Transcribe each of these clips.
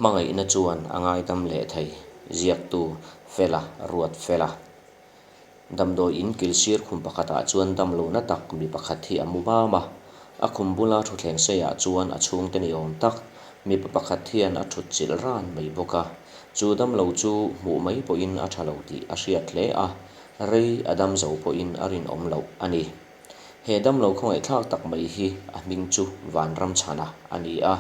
Hmangaihna chuan a ngaidam leh thei, ziaktu Fela Ruatfela. Damdawi in kil sir khum pakhatah chuan damlohna tak mi pakhat hi a mu bam a. A khum bula thutthleng seiah chuan a chhungte ni awm tak mipa pakhat hian a thut chilh ran mai bawk a. Chu damlo chu hmuh mai pawhin a tha lo tih a hriat hle a, rei a dam zo pawhin a rinawm loh a ni. He damlo khawngaihthlak tak mai hi a hming chu Vanramchhana a ni a,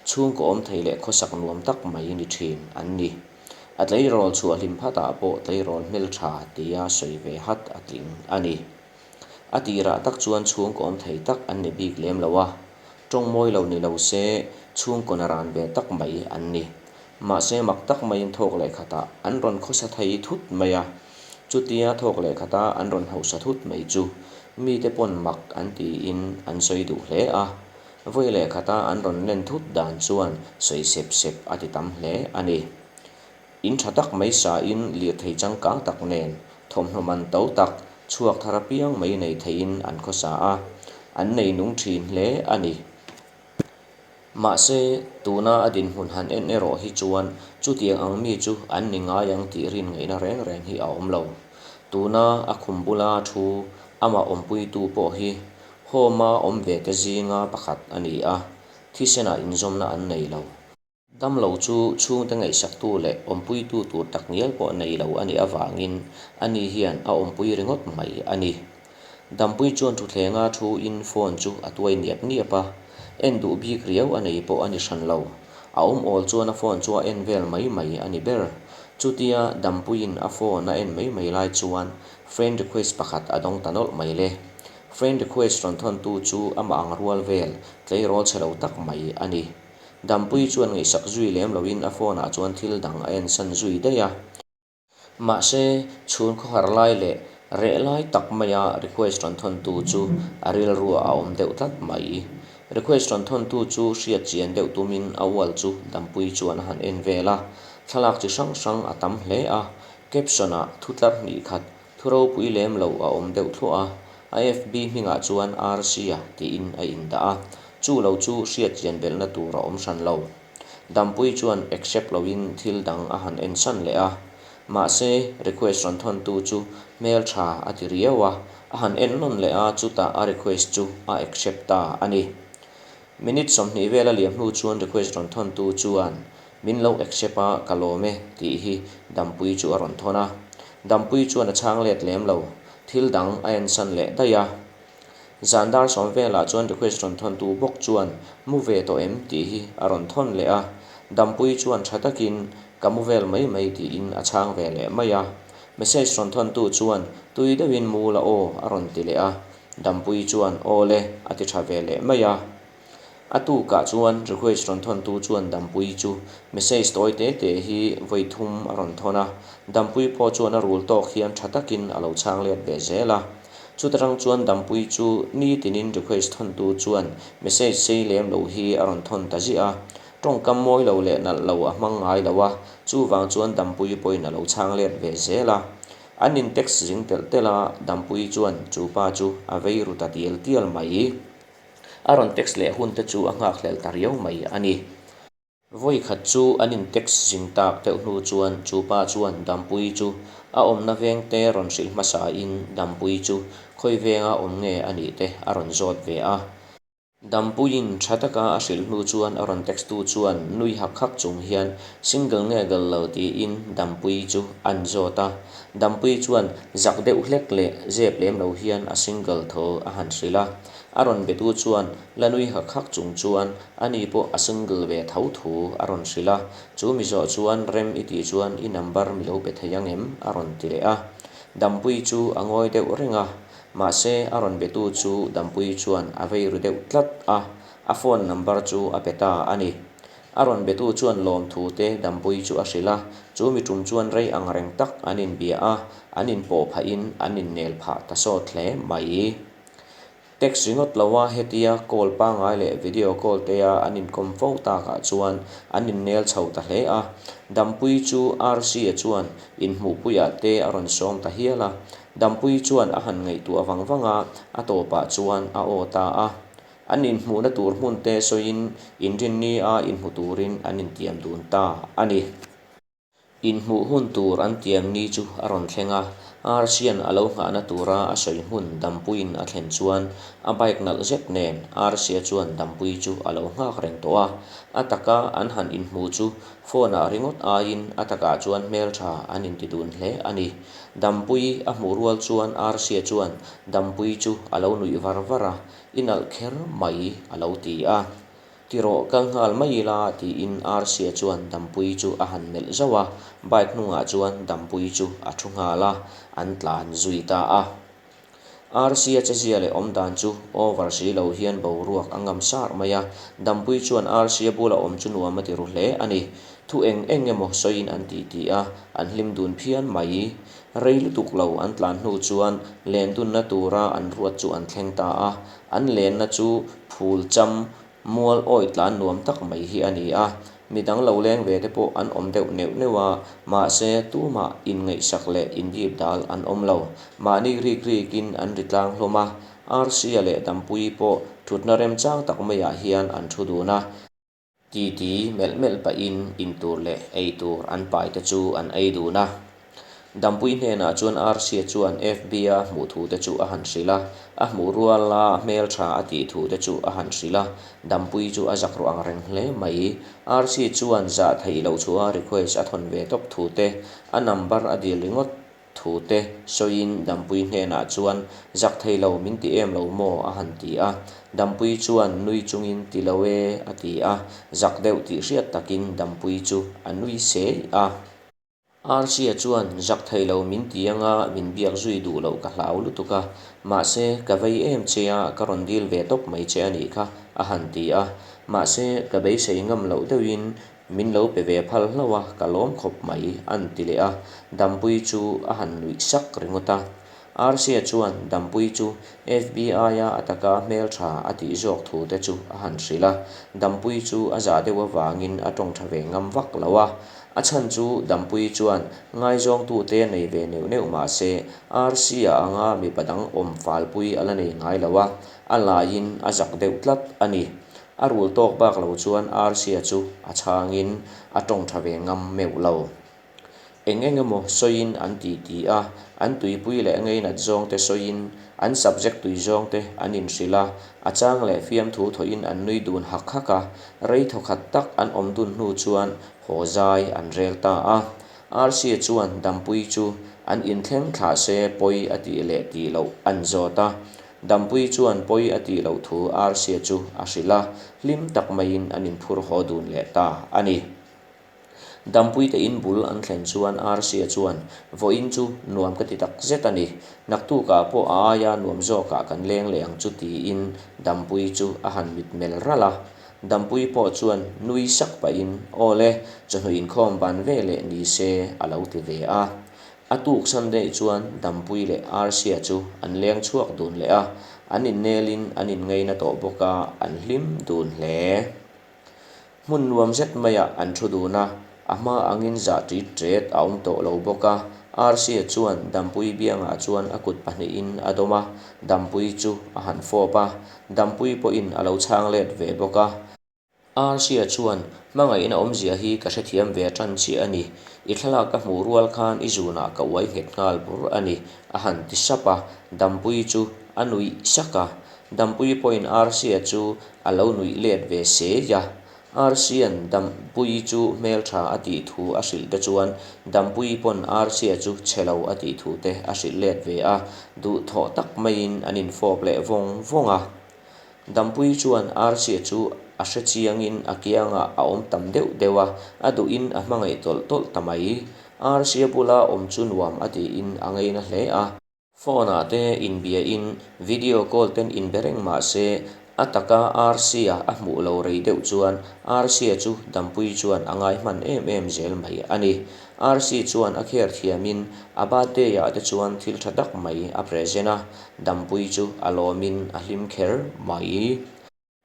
chhungkaw awm thei leh khawsak nuam tak mai ni thin an ni. A tleirawl chhuah hlim phatah pawh tleirawl hmeltha tia sawi ve hat a tling a ni. A tirah tak chuan chhungkaw awm thei tak an ni bik lem lo a, tawng mawi lo ni lo se chhungkaw na ran ve tak mai an ni. Mahse mak tak maiin thawk leh khatah an rawn khawsa thei thut mai a, chutia thawk leh khata an rawn hausa thut mai chu mite pawn mak an tiin an sawi duh hle a, vawi leh khata an rawn len thut dan chuan sawi sep sep a ti tam hle a ni. In tha tak mai sain lirthei changkang tak nen thawmhnaw man to tak chhuak thar apiang mai nei theiin an khawsa a, an nei nung thin hle a ni. Mahse, tuna a dinhmun han en erawh hi chuan chutiang ang mi chu an ni ngai ang tih rin ngaihna reng reng hi a awm lo. Tuna a khum bula thu amah awmpuitu pawh hi Home-a awm ve te zinga pakhat a ni a, thisenah inzawmna an nei lo. Damlo chu chhungte ngaihsaktu leh awmpuitu tur tak ngial pawh nei lo a nih avangin ani hian a awmpui ringawt mai a ni. Dampui chuan thuthlenga thuin phone chu a tuai niap niap a, en duh bik riau a nei pawh a ni hran lo. A awm awl chuan a phone chu a en vel mai mai a ni ber. Chutia Dampuiin a phone a en mai mai lai chuan friend request pakhat a dawng ta nawlh mai le. Friend request rawn thawntu chu amah ang rual vel tleirawl chhe lo tak mai a ni. Dampui chuan ngaihsak zui lem loin a phone ah chuan thil dang a ensan zui daih a. Mahse, chhun khawhar lai leh reh lai tak maia request rawn thawntu chu a rilruah a awm deuh tlat mai. Request rawn thawntu chu hriat chian deuh tumin a ual chu Dampui chuan a han en vel a, thlalak chi hrang hrang a tam hle a, caption ah thu tlar hnih khat Thu ropui lem lo a awm deuh thluah a, a FB hmingah chuan RC-a tiin a indah a, chu lo chu hriat chian belhna tur a awm hran lo. Dampui chuan accept loin thil dang a han ensan leh a, mahse request rawn thawntu chu hmel tha a ti riau a, a han en nawn leh a, chutah a request chu a accept ta a ni. Minute 20 vel a liam hnu chuan request rawn thawntu chuan Min lo accept a, ka lawm e, tih hi Dampui chu a rawn thawn a. Dampui chuan a chhang let lem lo, thil dang a ensan leh daih a. Zan dar sawm velah chuan request rawn thawntu bawk chuan mu ve tawh em tih hi a rawn thawn leh a. Dampui chuan tha takin ka mu vel mai mai tiin a chhang ve leh mai a. Message rawn thawntu chuan tui deuhin mu la aw a rawn ti leh a. Dampui chuan aw le a ti tha ve leh mai a. A tukah chuan request rawn thawntu chuan Dampui chu message tawi te te hi vawi thum a rawn thawn a, Dampui pawh chuan a rul tawk hian tha takin a lo chhang let ve zel a. Chutarang chuan Dampui chu nitinin request thawntu chuan message sei lem lo hi a rawn thawn ta ziah a, tawngkam mawi lo leh nalh lo a hmang ngai lo a, chuvang chuan Dampui pawhin a lo chhang let ve zel a. An in text zing telh telh a, Dampui chuan chu pa chu a vei ru ta tial tial mai. A rawn text leh hun te chu a nghakhlel ta riau mai a ni. Vawi khat chu an in text zing tak deuh hnu chuan chu pa chuan Dampui chu a awmna veng te rawn hrilh hmasa in Dampui chu khawi venga awm nge a nih te a rawn zawt ve a. Dampuiin tha taka a hrilh hnu chuan a rawn text tu chuan nui hak hak chung hian single nge gal lo tiin Dampui chu an zawt a. Dampui chuan zak deuh hlek leh zep lem lo hian a single tho a han hrilh a. A rawn betu chuan la nui hak hak chung chuan ani pawh a single ve tho thu a rawn hrilh a. Chu mi zawh chuan rem i tih chuan i number mi lo pe thei ang em? a rawn ti leh a. Dampui chu a ngawi deuh reng a. Mahse a rawn betu chu Dampui chuan a vei ru deuh tlat a, a phone number chu a pe ta a ni. A rawn betu chuan lawmthu te Dampui chu a hrilh a, chu mi tum chuan rei ang reng tak an inbia a, an inpawh phahin an innel phah ta sawt hle mai. Text ringawt lo a hetia call pangngai leh video call te a an inkawm fo takah chuan an innel chho ta hle a, Dampui chu RC-a chuan inhmuhpuiah te a rawn sawm ta hial a, Dampui chuan a han ngaihtuah vang vang a, a tawpah chuan a aw ta a. An inhmuhna tur hmun te sawiin inrinni a inhmu turin an intiam dun ta a ni. Inhmuh hun tur an tiam ni chu a rawn thleng a, Rsian a lo nghahna tura a sawi hmun Dampuiin a thlen chuan a bike nalh zet nen Rsia chuan Dampui chu a lo nghak reng tawh a. A taka an han inhmu chu phone-ah ringawt aiin a takah chuan hmeltha an inti dun hle a ni. Dampui a hmuh rual chuan Rsia chuan Dampui chu a lo nuih var var a, I nalh kher mai a lo ti a. Ti rawh, kal nghal mai ila tiin Rsia chuan Dampui chu a han melh zauh a, bike hnungah chuan Dampui chu a thu nghal a, an tlan zui ta a. Rsia chezia leh awmdan chu over si lo hian boruak a ngam sar mai a, Dampui chuan Rsia bula awm chu nuam a ti ru hle a ni. Thu eng eng emaw sawiin an ti ti a, an hlim dun phian mai. Rei lutuk lo an tlan hnu chuan len dunna tura an ruat chu an thleng ta a, an lenna chu phul cham mual awi tlan nuam tak mai hi a ni a. Midang lo leng ve te pawh an awm deuh neuh neuh a, mahse tumah inngaihsak leh indip dal an awm lo. Mahni rik rikin an ri tlang hlawm a, Rc-a leh Dampuii pawh thutna remchang tak maiah hian an thu dun a. Titi melh melh pahin intur leh eitur an pai te chu an ei dun a. Dampui hnenah chuan Rc-a chuan FB-a hmuh thu te chu a han hrilh a, a hmuh ruala hmeltha a tih thu te chu a han hrilh a, Dampui chu a zak ruah ang reng hle mai. Rc chuan zah theih loh chu a request a thawn ve tawp thu te, a number a dil ringawt Thu te sawiin Dampui hnenah chuan, Zak thei lo min ti em lo maw? a han ti a. Dampui chuan nui chungin ti lo e a ti a. Zak deuh tih hriat takin Dampui chu a nui sei a. Rc-a chuan, Zak thei lo min ti anga min biak zui duh loh ka hlau lutuk a. Mahse, ka vei em che a, ka rawn dil ve tawp mai che a nih kha, a han ti a. Mahse, ka beisei ngam loh deuhin Min lo pe ve phal hlauh a, ka lawm khawp mai, a'n ti leh a. Dampui chu a han nuih sak ringawt a. Rc-a chuan Dampui chu FBI-a a taka hmeltha a tih zawk thu te chu a han hrilh a. Dampui chu a zah deuh avangin a tawng tha ve ngam vak lo a. A chhan chu Dampui chuan ngaizawngtute nei ve neuh neuh mah se, Rc-a anga mipa dang awm falpui a la nei ngai lo a, a laiin a zak deuh tlat a ni. A rul tawk bak lo chuan Rc-a chu a chhangin a tawng tha ve ngam meuh lo. Eng eng emaw sawiin an ti ti a, an tuipui leh ngeinat zawngte sawiin an subject tui zawngte an inhrilh a, a chang leh fiamthu thawhin an nui dun hak hak a, rei thawkhat tak an awm dun hnu chuan haw zai an rel ta a. Rc-a chuan Dampui chu an inthleng thlah se pawi a tih leh tih loh an zawt a, Dampui chuan pawi a tih loh thu Rc-a chu a hrilh a, hlim tak maiin an inphur haw dun leh ta a ni. Dampui te in bul an thlen chuan Rc-a chuan, Vawiin chu nuam ka ti tak zet a ni. Naktukah pawh a aia nuam zawkah kan leng leh ang chu tiin Dampui chu a han mitmel ralh a. Dampui pawh chuan nui sak pahin, Aw le, chawhnu inkhawm ban ve leh ni se a lo ti ve a. A tuk Sunday chuan Dampui leh Rc-a chu an leng chhuak dun leh a, an innelin an inngeina tawh bawk a, an hlim dun hle. Hmun nuam zet maiah an thu dun a, a hma angin zah ṭit ṭet a awm tawh lo bawk a, Rc-a chuan Dampui biangah chuan a kut pahnihin a dawm a, Dampui chu a han fawp a, Dampui pawhin a lo chhang let ve bawk a. Rc-a chuan, Hmangaihna awmzia hi ka hrethiam ve tan chiah a ni. I thlalak ka hmuh rual khan i zunah ka uai nghet nghal bur a ni, a han ti sap a. Dampui chu a nuih sak a. Dampui pawhin Rc-a chu a lo nuih let ve sei a. Rc-a'n Dampui chu hmeltha a tih thu a hrilh te chuan Dampui pawn Rc-a chu chhe lo a tih thu te a hrilh let ve a. Duhthawh tak maiin an infawp leh vawng vawng a. Dampui chuan Rc-a chu a hre chiangin a kiangah a awm tam deuh deuh a, a duhin a hmangaih tawlh tawlh ta mai. Rc-a bula awm chu nuam a tiin a ngeina hle a. Phone-ah te inbiain video call ten inbe reng mah se, a taka Rc-a a hmuh lo rei deuh chuan Rc-a chu Dampui chuan a ngai hman em em zel mai a ni. Rc chuan a kher thiamin a birthday-ah te chuan thil tha tak mai a present a, Dampui chu a lawmin a hlim kher mai.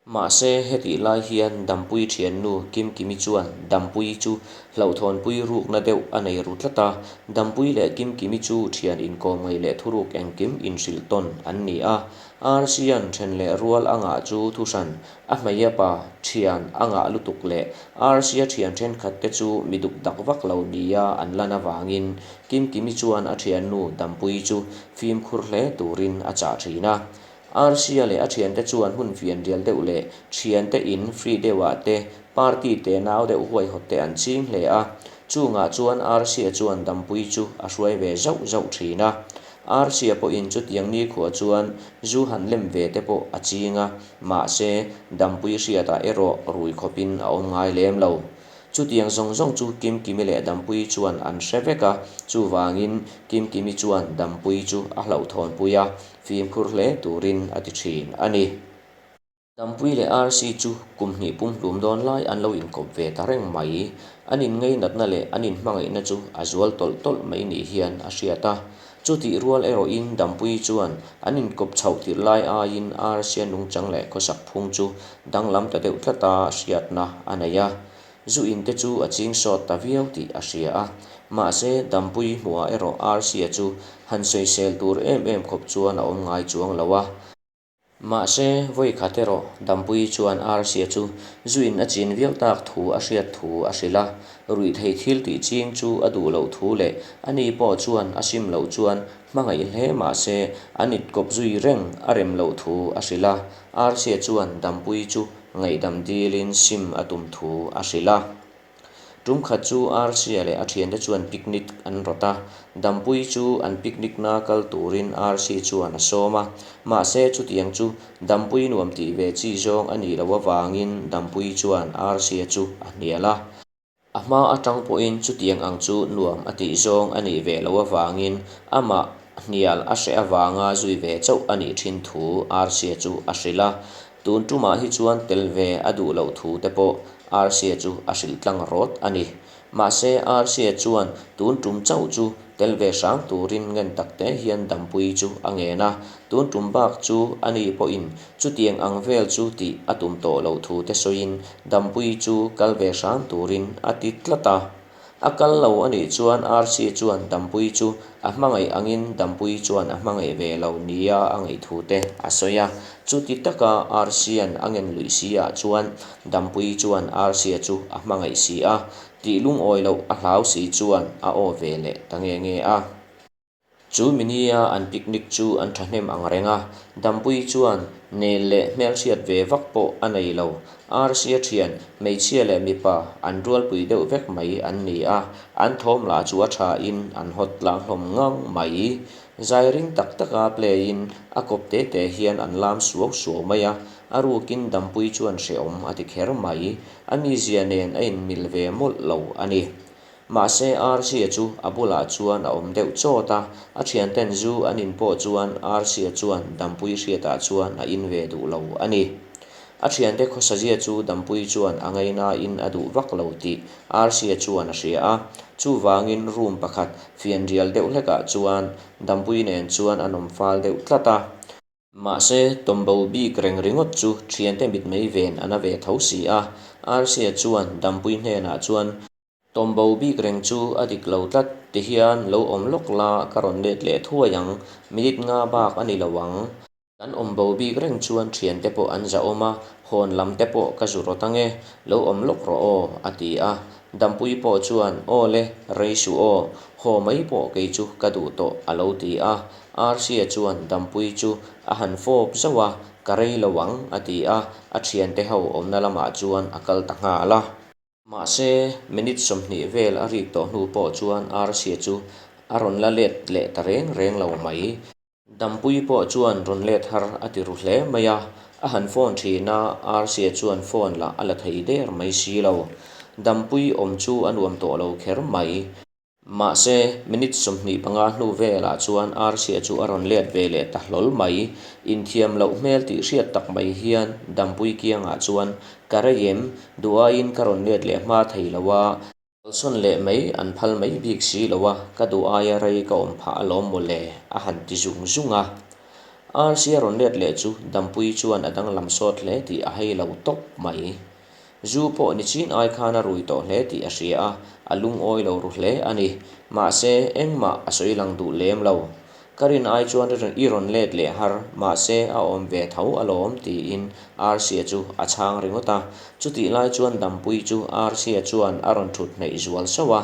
Mahse, hetih lai hian Dampuii thiannu Kimkimi chuan Dampuii chu hlauhthawnpui rukna deuh a nei ru tlat a, Dampuii leh Kimkimi chu thian inkawm ngaih leh thuruk engkim inhrilh tawn an ni a. Rc-a'n then leh rual a ngah chu thuhran, a hmeichhia pa thian a ngah lutuk leh Rc-a thian thenkhat te chu mi duk dak vak lo nia an lan avangin Kimkimi chuan a thiannu Dampuii chu fimkhur hle turin a chah thin a. Rc-a leh a thiante chuan hmun fianrial deuh leh thiante in free deuhah te party te nau deuh huaihawt te an ching hle a. Chungah chuan Rc-a chuan Dampuii chu a hruai ve zauh zauh thin a. Rc-a pawhin chutiang nikhua chuan zu han lem ve te pawh a ching a, mahse Dampuii hriatah erawh rui khawpin a awm ngai lem lo. Chutiang zawng zawng chu Kimkimi leh Dampuii chuan an hre vek a, chuvangin Kimkimi chuan Dampuii chu a hlauhthawnpui a, fimkhur hle turin a ti thin a ni. Dampuii leh Rc chu kum hnih pumhlum dawn lai an lo inkawp ve ta reng mai. An inngainatna leh an inhmangaihna chu a zual tawlh tawlh mai ni hian a hriat a. Chutih rual erawhin Dampuii chuan an inkawp chhoh tirh lai aiin Rc-a nungchang leh khawsak phung chu danglam ta deuh tlata hriatna a nei a. Zu in te chu a ching sawt ta viau tih a hria a. Mahse, Dampuii hmuhah erawh Rc-a chu han sawisel tur em em khawp chuan a awm ngai chuang lo a. Mahse, vawi khat erawh Dampuii chuan Rc-a chu zu in a chin viau tak thu a hriat thu a hrilh a, ruih thei thil tih ching chu a duh loh thu leh ani pawh chuan a sim loh chuan hmangaih hle mahse an itkawp zui reng a rem loh thu a hrilh a, Rc-a chuan Dampuii chu ngaihdam dilin sim a tum thu a hrilh a. Tum khat chu Rc-a leh a thiante chuan picnic an rawt a, Dampuii chu an picnic na kal turin Rc chuan a sawm a, mahse chutiang chu Dampuii nuam tih ve chi zawng a nih loh avangin Dampuii chuan Rc-a chu a hnial a. A hma atang pawhin chutiang ang chu nuam a tih zawng a nih ve loh avangin amah hnial a hreh avanga zui ve chauh a nih thin thu Rc-a chu a hrilh a, Tun tumah hi chuan tel ve a duh loh thu te pawh Rc-a chu a hrilh tlang rawt a ni. Mahse Rc-a chuan tun tum chauh chu tel ve hrang turin ngen tak te hian Dampuii chu a ngen a, tun tum bak chu ani pawhin chutiang ang vel chu tih a tum tawh loh thu te sawiin Dampuii chu kal ve hrang turin a ti tlat a. A kal lo a nih chuan Rc chuan Dampuii chu a hmangaih angin Dampuii chuan a hmangaih ve lo nia a ngaih thu te a sawi a. Chuti taka Rc-a'n a ngen luih si ah chuan Dampuii chuan Rc-a chu a hmangaih si a, tih lungawi loh a hlau si chuan a aw ve leh ta nge nge a. Chu minia an picnic chu an thahnem ang reng a, Dampuii chuan nel leh hmelhriat ve vak pawh a nei lo. Rc-a thian, hmeichhia leh mipa an rualpui deuh vek mai an ni a, an thawm lah chu a thain an hawt tlang hlawm ngang mai. Zai ring tak taka play-in a kawp te te hian an lam suau suau mai a, a rukin Dampuii chuan hrehawm a ti kher mai. A mizia nen a inmil ve mawlh lo a ni. Mahse Rc-a chu a bulah chuan a awm deuh chawt a, a thianten zu an in pawh chuan Rc-a chuan Dampuii hriatah chuan a in ve duh lo a ni. A thiante khawsazia chu Dampuii chuan a ngainain a duh vak lo tih Rc-a chuan a hria a, chuvangin room pakhat fianrial deuh hlekah chuan Dampuii nen chuan an awm fal deuh tlat a. Mahse, tawmbo bik reng ringawt chu thiante mitmei ven a na ve tho si a, Rc-a chuan Dampuii hnenah chuan, Tawmbo bik reng chu a dik lo tlat, tihian lo awm lawk la ka rawn let leh thuai ang, minute nga bak a ni lo ang. Kan awmbo bik reng chuan thiante pawh an zahawm a, hawn lam te pawh ka zu rawt ange, lo awm lawk rawh aw, a ti a. Dampuii pawh chuan, Aw le, rei suh aw, haw mai pawh kei chu ka duh tawh, a lo ti a. Rc-a chuan Dampuii chu a han fawp zauh a, Ka rei lo ang, a ti a, a thiante ho awmna lamah chuan a kal ta nghal a. Mahse, minute 20 vel a rik tawh hnu pawh chuan Rc-a chu a rawn la let leh ta reng reng lo mai. Dampuii pawh chuan rawn let har a ti ru hle mai a, a han phone thin a, Rc-a chuan phone lah a la thei der mai si lo. Dampuii awm chu a nuam tawh lo kher mai. Mahse, minute 25 hnu velah chuan Rc-a chu a rawn let ve leh ta hlawl mai. Inthiam loh hmel tih hriat tak mai hian Dampuii kiangah chuan ka rei em, duh aiin ka rawn let leh hma thei lo a, Kalsawn leh mai an phal mai bik si lo a, ka duh aia rei ka awm phah alawm mawle, a han ti zung zung a. Rca rawn let leh chu Dampuii chuan a danglam sawt hle tih a hei lo tawp mai. Zu pawh ni chin ai khan a rui tawh hle tih a hria a, a lungawi lo ru hle a ni. Mahse, engmah a sawi lang duh lem lo. Ka rin ai chuan i rawn let leh har, mahse a awm ve tho alawm tiin Rca chu a chhang ringawt a. Chutih lai chuan Dampuii chu Rca chuan a rawn thut hnaih zual sauh a.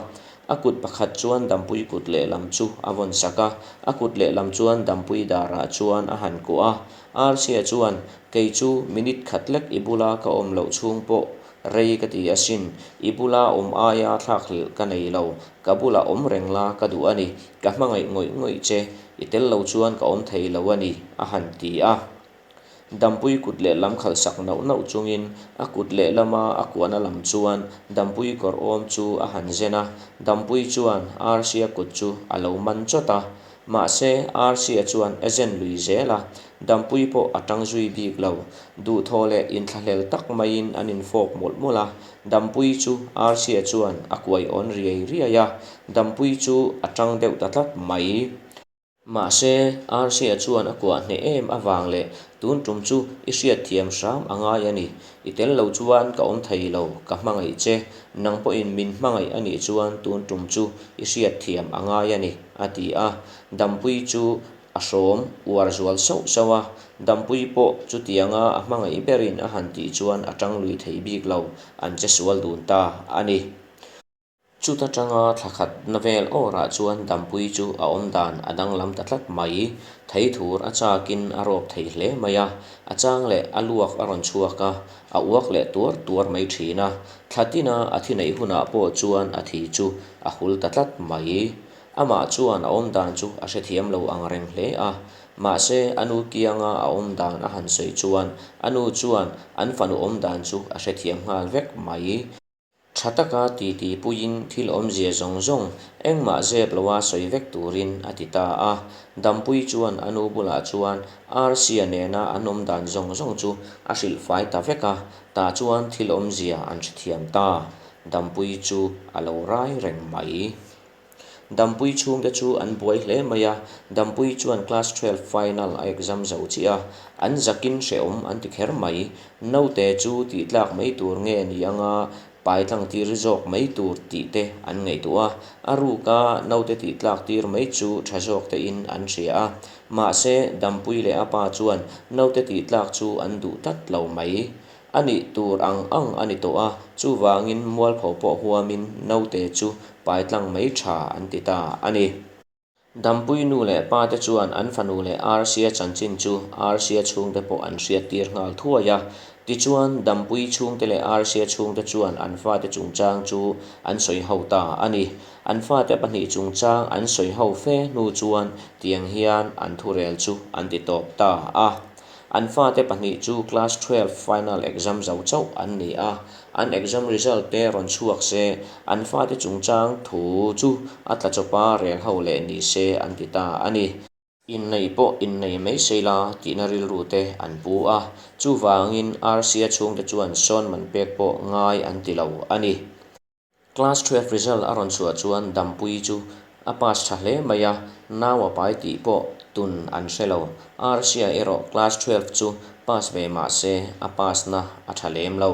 A kut pakhat chuan Dampuii kut lehlam chu a vawn sak a, a kut lehlam chuan Dampuii darah chuan a han kuah a. Rca chuan, Kei chu minute khat lek i bula ka awm loh chhung pawh rei ka ti asin, i bula awm aia thlakhlelh ka nei lo, ka bulah awm reng la ka duh a ni, ka hmangaih ngawih ngawih che, i tel lo chuan ka awm thei lo a ni, a han ti a. Dampui kut lehlam khalh sak nauh nauh chungin a kut lehlama a kuahna lam chuan Dampui kawr awm chu a han zen a, Dampui chuan Rca kut chu a lo man chawt a. Mahse, Rca chuan a zen lui zel a, Dampui pawh a tang zui bik lo. Duhthawh leh inthlahlel tak maiin an infawp mawlh mawlh a, Dampui chu Rca chuan a kuai awn riai riai a, Dampui chu a tang deuh ta tlat mai. Mahse, Rca chuan a kuah hneh em avang leh tun tum chu i hriatthiam hram a ngai a ni. I tel lo chuan ka awm thei lo, ka hmangaih che. Nang pawhin min hmangaih a nih chuan tun tum chu i hriatthiam a ngai a ni, a ti a. Dampui chu a hrawm uar zual sauh sauh a. Dampui pawh chutianga a hmangaih berin a han tih chuan a tang lui thei bik lo, an che sual dun ta a ni. Chuta tanga thla khat na vel awrah chuan Dampui chu a awm dan a danglam ta tlat mai. Thei thur a chakin a rawp thei hle mai a, a chang leh a luak a rawn chhuak a, a uak leh tuar tuar mai thin a. Thla tina a thi neih hunah pawh chuan a thi chu a hul ta tlat mai. Amah chuan a awm dan chu a hrethiam lo ang reng hle a, mahse a nu kianga a awm dan a han sawi chuan a nu chuan an fanu awm dan chu a hrethiam nghal vek mai. Tha taka titi puiin thil awmzia zawng zawng engmah zep loa sawi vek turin a ti ta a. Dampui chuan a nu bulah chuan Rca nena an awm dan zawng zawng chu a hrilh fai ta vek a, tah chuan thil awmzia an hrethiam ta. Dampui chu a lo rai reng mai. Dampui chhungte chu an buai hle mai a, Dampui chuan class 12 final a exam zo chiah a, an zakin hrehawm an ti kher mai. Naute chu tih tlak mai tur nge ni anga pai tlang tir zawk mai tur tih te an ngaihtuah a, a ruka naute tih tlak tir mai chu tha zawk tein an hria a. Mahse, Dampui leh a pa chuan naute tih tlak chu an duh tlat lo mai. A nih tur ang ang a ni tawh a, chuvangin mualpho pawh huamin naute chu pai tlang mai tha an ti ta a ni. Dampui nu leh pa te chuan an fanu leh Rca chanchin chu Rca chhungte pawh an hriat tir nghal thuai a. Tichuan, Dampui chhungte leh Rca chhungte chuan an fate chungchang chu an sawi ho ta a ni. An fate pahnih chungchang an sawi ho fe hnu chuan tiang hian an thurel chu an ti tawp ta a. An fate pahnih chu class 12 final exam zo chauh an ni a, an exam result te rawn chhuak se, an fate chungchang thu chu a tla chawpa rel ho leh ni se an ti ta a ni. Innei pawh innei mai sei la tihna rilru te an pu a, chuvangin Rca chhungte chuan sawn man pek pawh ngai an ti lo a ni. Class 12 result a rawn chhuah chuan Dampui chu a pass tha hle mai a, nau a pai tih pawh tun an hre lo. Rca erawh class 12 chu pass ve mah se a pass na a tha lem lo.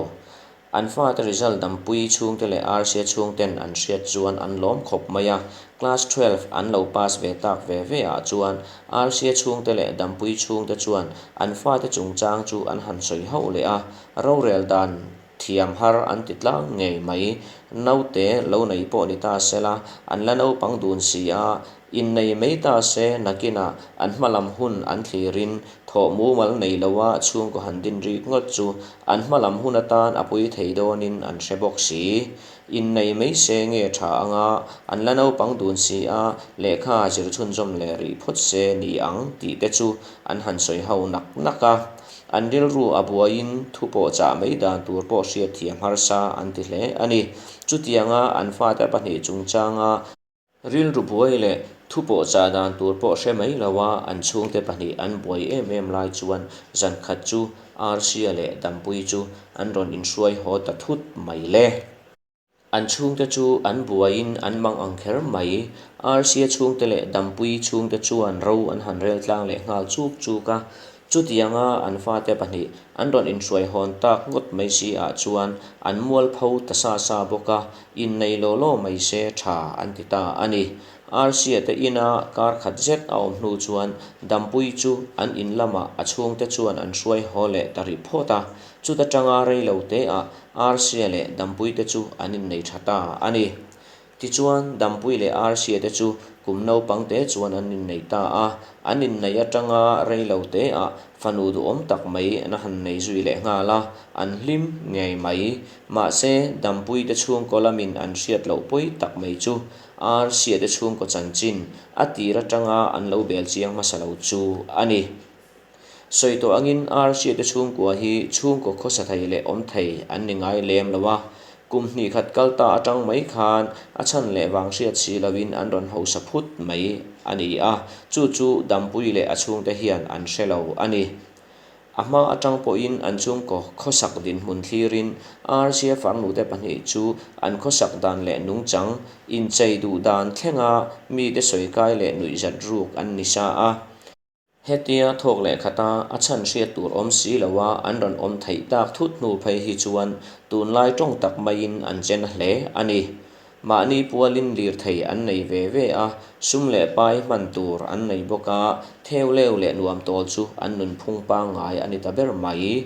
An fate result Dampui chhungte leh Rca chhungten an hriat chuan an lawm khawp mai a, class 12 an lo pass ve tak ve ve ah chuan Rca chhungte leh Dampui chhungte chuan an fate chungchang chu an han sawi hauh leh a, rorel dan Thiam har an ti tlang ngei mai. Naute lo nei pawh ni ta se la, an la naupang dun si a, innei mai ta se nakinah an hma lam hun an thlirin thawh mumal nei loa chhungkaw han din rik ngawt chu an hma lam hun atan a pui thei dawnin an hre bawk si. Innei mai se nge tha anga an la naupang dun si a, lehkha zir chhunzawm leh rih phawt se ni ang tih te chu an han sawi ho nak nak a. An rilru a buaiin thu pawh chah mai dan tur pawh hriat thiam harsa an ti hle a ni. Chutianga an fate pahnih chungchanga rilru buai leh thu pawh chah dan tur pawh hre mai loa an chhungte pahnih an buai em em lai chuan zan khat chu Rca leh Dampui chu an rawn inhruai haw ta thut mai le. An chhungte chu an buaiin an mang ang kher mai. Rca chhungte leh Dampuii chhungte chuan ro an han rel tlang leh nghal chuk chuk a. Chutianga an fate pahnih an rawn inhruai hawn tak ngawt mai si ah chuan an mualpho ta sa sa bawk a, innei law law mai se tha an ti ta a ni. Rca te ina kar khat zet a awm hnu chuan Dampuii chu an in lamah a chhungte chuan an hruai haw leh ta rih phawt a. Chuta tanga rei lo te ah Rca leh Dampui te chu an innei tha ta a ni. Tichuan, Dampui leh Rca te chu kum naupang te chuan an innei ta a, an inneih atanga rei lo te ah fanu duhawm tak mai an han nei zui leh nghal a, an hlim ngei mai. Mahse, Dampui te chhungkaw lamin an hriat loh pawi tak mai chu Rca te chhungkaw chanchin a tir atanga an lo bel chiang hmasa lo chu a ni. Sawi tawh angin Rca te chhungkua hi chhungkaw khawsa thei leh awm thei an ni ngai lem lo a, kum hnih khat kal ta atang mai khan a chhan leh vang hriat si loin an rawn hausa phut mai a ni a, chu chu Dampui leh a chhungte hian an hre lo a ni. A hma atang pawhin an chhungkaw khawsak dinhmun thlirin Rca farnute pahnih chu an khawsak dan leh nungchang inchei duh dan thlenga mite sawi kai leh nuihzat ruk an ni sa a. Hetia thawk leh khata a chhan hriat tur awm si loa an rawn awm theih tak thut hnu phei hi chuan tunlai tawng tak maiin an che na hle a ni. Mahni pualin lirthei an nei ve ve a, sum leh pai hman tur an nei bawk a, theu leu leh nuam tawl chu an nunphung pangngai a ni ta ber mai.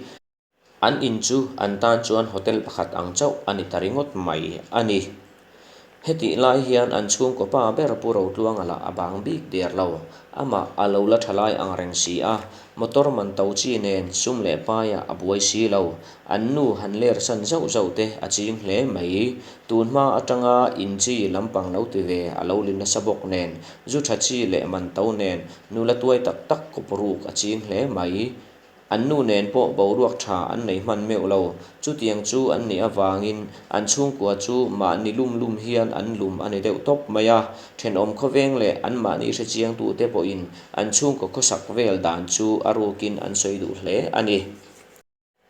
An in chu an tan chuan hotel pakhat ang chauh a ni ta ringawt mai a ni. Hetih lai hian an chhungkaw pa ber Pu Rotluanga lah a bang bik der lo. Amah a lo la tha lai ang reng si a, motor man to chi nen sum leh paiah a buai si lo. An nu han ler san zauh zauh te a ching hle mai. Tun hma atanga in chi lampang lo ti ve a lo li nasa bawk nen, zu tha chi leh man to nen nula tuai tak tak kawp ruk a ching hle mai. An nu nen pawh boruak tha an nei hman meuh lo. Chutiang chu an nih avangin an chhungkua chu mahni lum lum hian an lum a ni deuh tawp mai a. Thenawm khawveng leh an mahni hrechiangtute pawhin an chhungkaw khawsak vel dan chu a rukin an sawi duh hle a ni.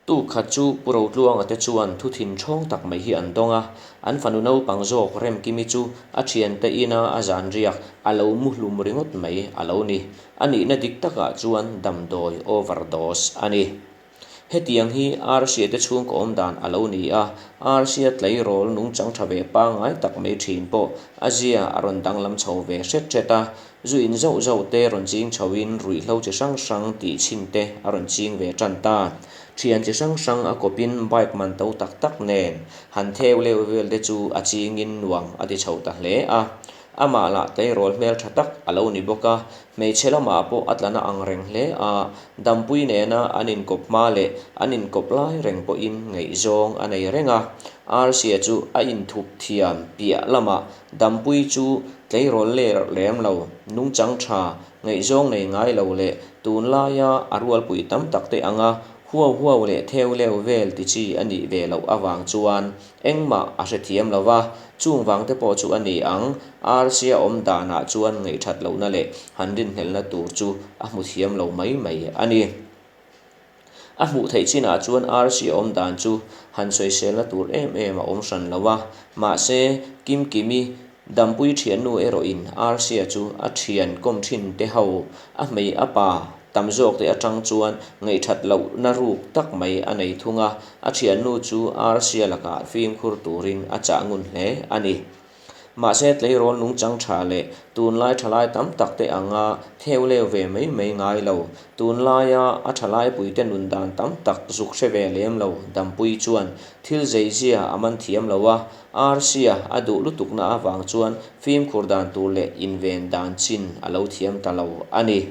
Tuk khat chu Pu Rotluanga te chuan thu thin ṭhawng tak mai hi an dawng a. An fanu naupang zawk Remkimi chu a thiante ina a zan riak a lo mu hlum ringawt mai a lo ni. A nihna dik takah chuan damdawi overdose a ni. Hetiang hi Rca te chhungkaw awm dan a lo ni a, Rca tleirawl nungchang tha ve pangngai tak mai thin pawh a zia a rawn danglam chho ve hret hret a, zu in zauh zauh te rawn ching chhoin ruihhlo chi hrang hrang tih chhin te a rawn ching ve tan ta. Thian chi hrang hrang a kawpin bike man to tak tak nen han theu leu vel te chu a chingin nuam a ti chho ta hle a. Amah lah tleirawl hmel tha tak a lo ni bawk a, hmeichhe lamah pawh a tlana ang reng hle a, Dampui nena an inkawp hma leh an inkawp lai reng pawhin ngaihzawng a nei reng a. Rca chu a inthup thiam piah lamah Dampui chu tleirawl ler lem lo, nungchang tha, ngaihzawng nei ngai lo leh tunlaia a rualpui tam tak te anga huau huau leh theu leu vel ti chi a nih ve loh avang chuan Engmah a hrethiam lo va, chung vang te pawh chu a ni ang, Rca awm danah chuan ngaihthat lohna leh han rinhlelhna tur chu a hmu thiam lo mai mai a ni. A hmuh theih chinah chuan Rca awm dan chu han sawiselna tur em em a awm hran lo a, mahse Kimkimi Dampui thiannu erawhin Rca chu a thian kawm thin te ho a hmei a pa tam zawk te atang chuan ngaihthat lohna ruk tak mai a nei thung a, a thiannu chu Rca lakah fimkhur turin a chah ngun hle a ni. Mahse tleirawl nungchang tha leh tunlai thalai tam tak te anga theu leu ve mai mai ngai lo, tunlaia a thalaipuite nun dan tam tak zuk hre ve lem lo Dampui chuan thil zeizia a man thiam lo a, Rca a duh lutukna avang chuan fimkhur dan tur leh inven dan chin a lo thiam ta lo a ni.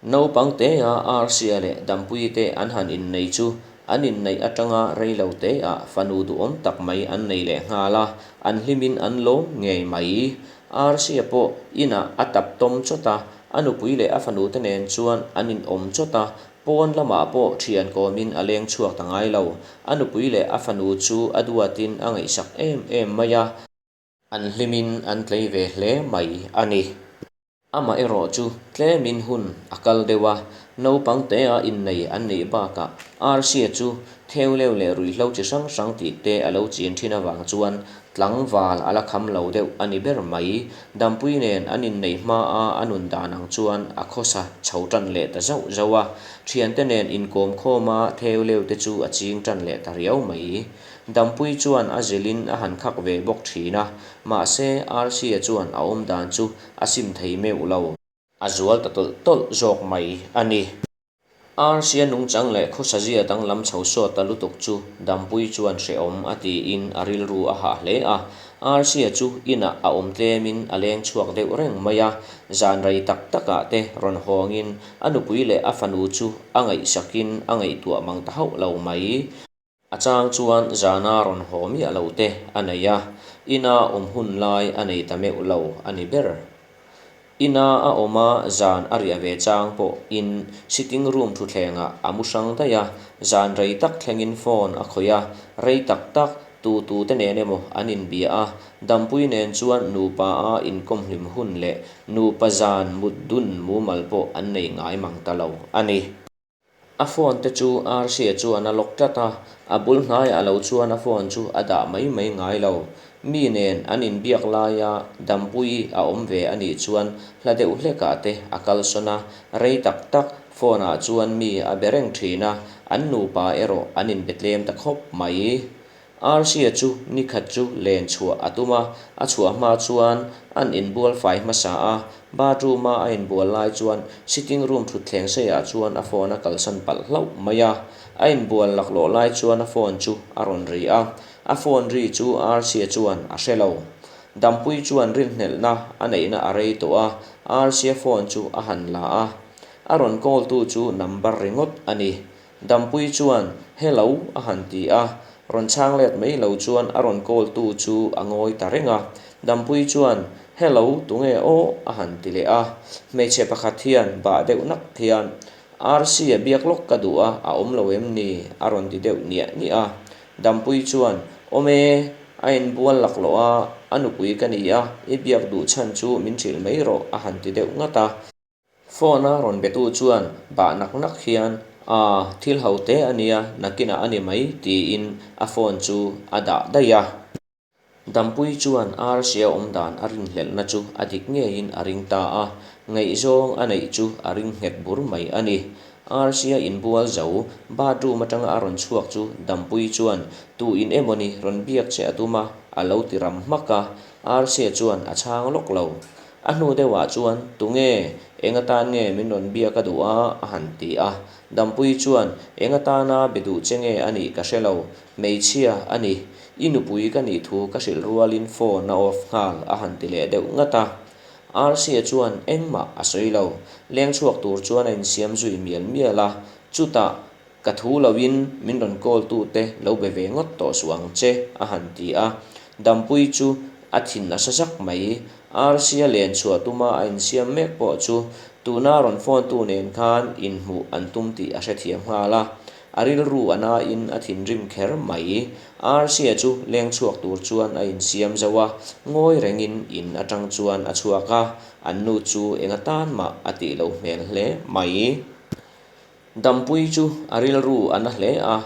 Naupang tea Rca leh Dampuii te an han innei chu an inneih atanga rei lo teah fanu duhawm tak mai an nei leh nghal a, an hlimin an lawm ngei mai. Rca pawh inah a tap tawm chawt a, a nupui leh a fanu te nen chuan an inawm chawt a, Pawn lamah pawh thian kawmin a leng chhuak ta ngai lo. A nupui leh a fanu chu a duatin a ngaihsak em em mai a. An hlimin an tlei ve hle mai a ni. Amah erawh chu tlemin hun a kal deuh a, naupang tea innei an nih bakah Rca chu Theuleu leh ruihhlo chi hrang hrang tih te a lo chin thin avang chuan tlangval a la kham lo deuh a ni ber mai. Dampui nen an inneih hmaa a nun dan ang chuan a khawsa chho tan leh ta zauh zauh a, thiante nen inkawm khawma theuleu te chu a ching tan leh ta riau mai. Dampui chuan a zilhin a han khak ve bawk thin a, mahse Rc-a chuan a awmdan chu a sim thei meuh lo. A zual ta tawlh tawlh zawk mai a ni. Rc-a nungchang leh khawsazia danglam chho sawt ta lutuk chu Dampui chuan hrehawm a tiin a rilru a hah hle a. Rc-a chu inah a awm tlemin a leng chhuak deuh reng mai a, zan rei tak takah te rawn hawngin a nupui leh a fanu chu a ngaihsakin a ngaihtuah mang ta hauh lo mai. A chang chuan zana rawn haw miah lo te a nei a, ina awm hun lai a nei ta meuh lo a ni ber. Ina a awm a, zan a riah ve chang pawh in sitting room thutthlengah a mu hrang daih a, zan rei tak thlengin phone a khawih a, rei tak tak tu tu te nen emaw an inbia a, Dampui nen chuan nupa a inkawm hlim hun leh nupa zan mut dun mumal pawh an nei ngai mang ta lo a ni. A phone te chu Rc-a chuan a lock tlat a, a bul hnaiah lo chuan a phone chu a dah mai mai ngai lo. Mi nen an inbiak laia Dampui a awm ve a nih chuan hla deuh hlekah te a kalsawn a, rei tak tak phone ah chuan mi a be reng thin a, an nupa erawh an inbe tlem ta khawp mai. Rc-a chu nikhat chu len chhuah a tum a, a chhuah hma chuan an inbual fai hmasa a, bathroom-a a inbual lai chuan sitting room thutthleng seiah chuan a phone a kalsan palh hlauh mai a, a inbual laklawh lai chuan a phone chu a rawn ri a, a phone ri chu Rc-a chuan a hre lo. Dampui chuan rinhlelhna a neihna a rei tawh a, Rc-a phone chu a han la a, a rawn call tu chu number ringawt a ni. Dampui chuan, Hello, a han ti a. Rawn chhang let mai lo chuan a rawn call tu chu a ngawi ta reng a. Dampui chuan, Hello, tunge aw? a han ti leh a. Hmeichhe pakhat hian bah deuh nak hian, RC a biak lawk ka duh a, a awm lo em ni? a rawn ti deuh niah niah a. Dampui chuan, Awm e, a inbual laklawh a, a nupui ka ni a, i biak duh chhan chu min hrilh mai rawh, a han ti deuh ngat a. Phone a rawn betu chuan bah nak nak hian, Aa, thil ho te a nia, nakinah a ni mai, tiin a phone chu a dah daih a. Dampui chuan Rsa awm dan a rinhlelhna chu a dik ngeiin a ring ta a, ngaihzawng a neih chu a ring nghet bur mai a ni. Rsa inbual zo, bathroom atanga a rawn chhuak chu Dampui chuan, Tu in emawni rawn biak che a tum a, a lo ti ram hmak a. Rsa chuan a chhang lawk lo. A hnu deuhah chuan, Tunge? Eng atan nge min rawn biak a duh a? a han ti a. Dampui chuan, Eng atana be duh che nge a nih ka hre lo. Hmeichhia a ni. I nupui ka nih thu ka hrilh rualin phone a off nghal, a han ti leh deuh ngat a. Rc-a chuan engmah a sawi lo. Leng chhuak tur chuan a insiam zui mial mial a. Chutah Ka thu loin min rawn call tute lo be ve ngawt tawh suh ang che, a han ti a. Dampui chu a thin a sa zak mai. Rc-a len chhuah tuma a insiam mek pawh chu tuna rawn phone tu nen khan inhmuh an tum tih a hrethiam nghal a. A rilru a nain a thinrim kher mai. Rc-a chu leng chhuak tur chuan a insiam zo a, ngawi rengin in atang chuan a chhuak a, an nu chu enga tan mah a tih loh hmel hle mai. Dampui chu a rilru a na hle a,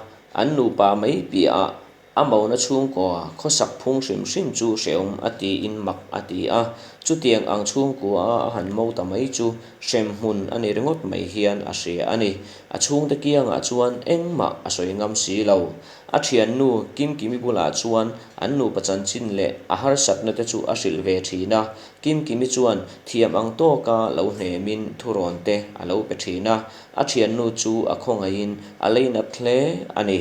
an nupa mai piahah a mona chhungkua khawsak phung hrim hrim chu hrehawm a tiin mak a ti a, chutiang ang chhungkua a han mo ta mai chu hrem hmun a ni ringawt mai hian a hria a ni. A chhungte kiangah chuan engmah a sawi ngam si lo. A thiannu Kimkimi bulah chuan an nupa chanchin leh a harsatna te chu a hrilh ve thin a, Kimkimi chuan thiam ang tawka lo hnemin thurawn te a lo pe thin a, a thiannu chu a khawngaihin a leinat hle a ni.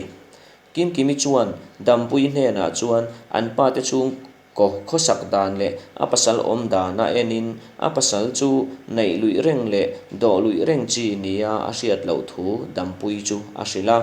Kimkimi chuan Dampui hnenah chuan an pate chhungkaw khawsak dan leh a pasal awm dan a enin a pasal chu neih luih reng leh dawh luih reng chi nia a hriat loh thu Dampui chu a hrilh a.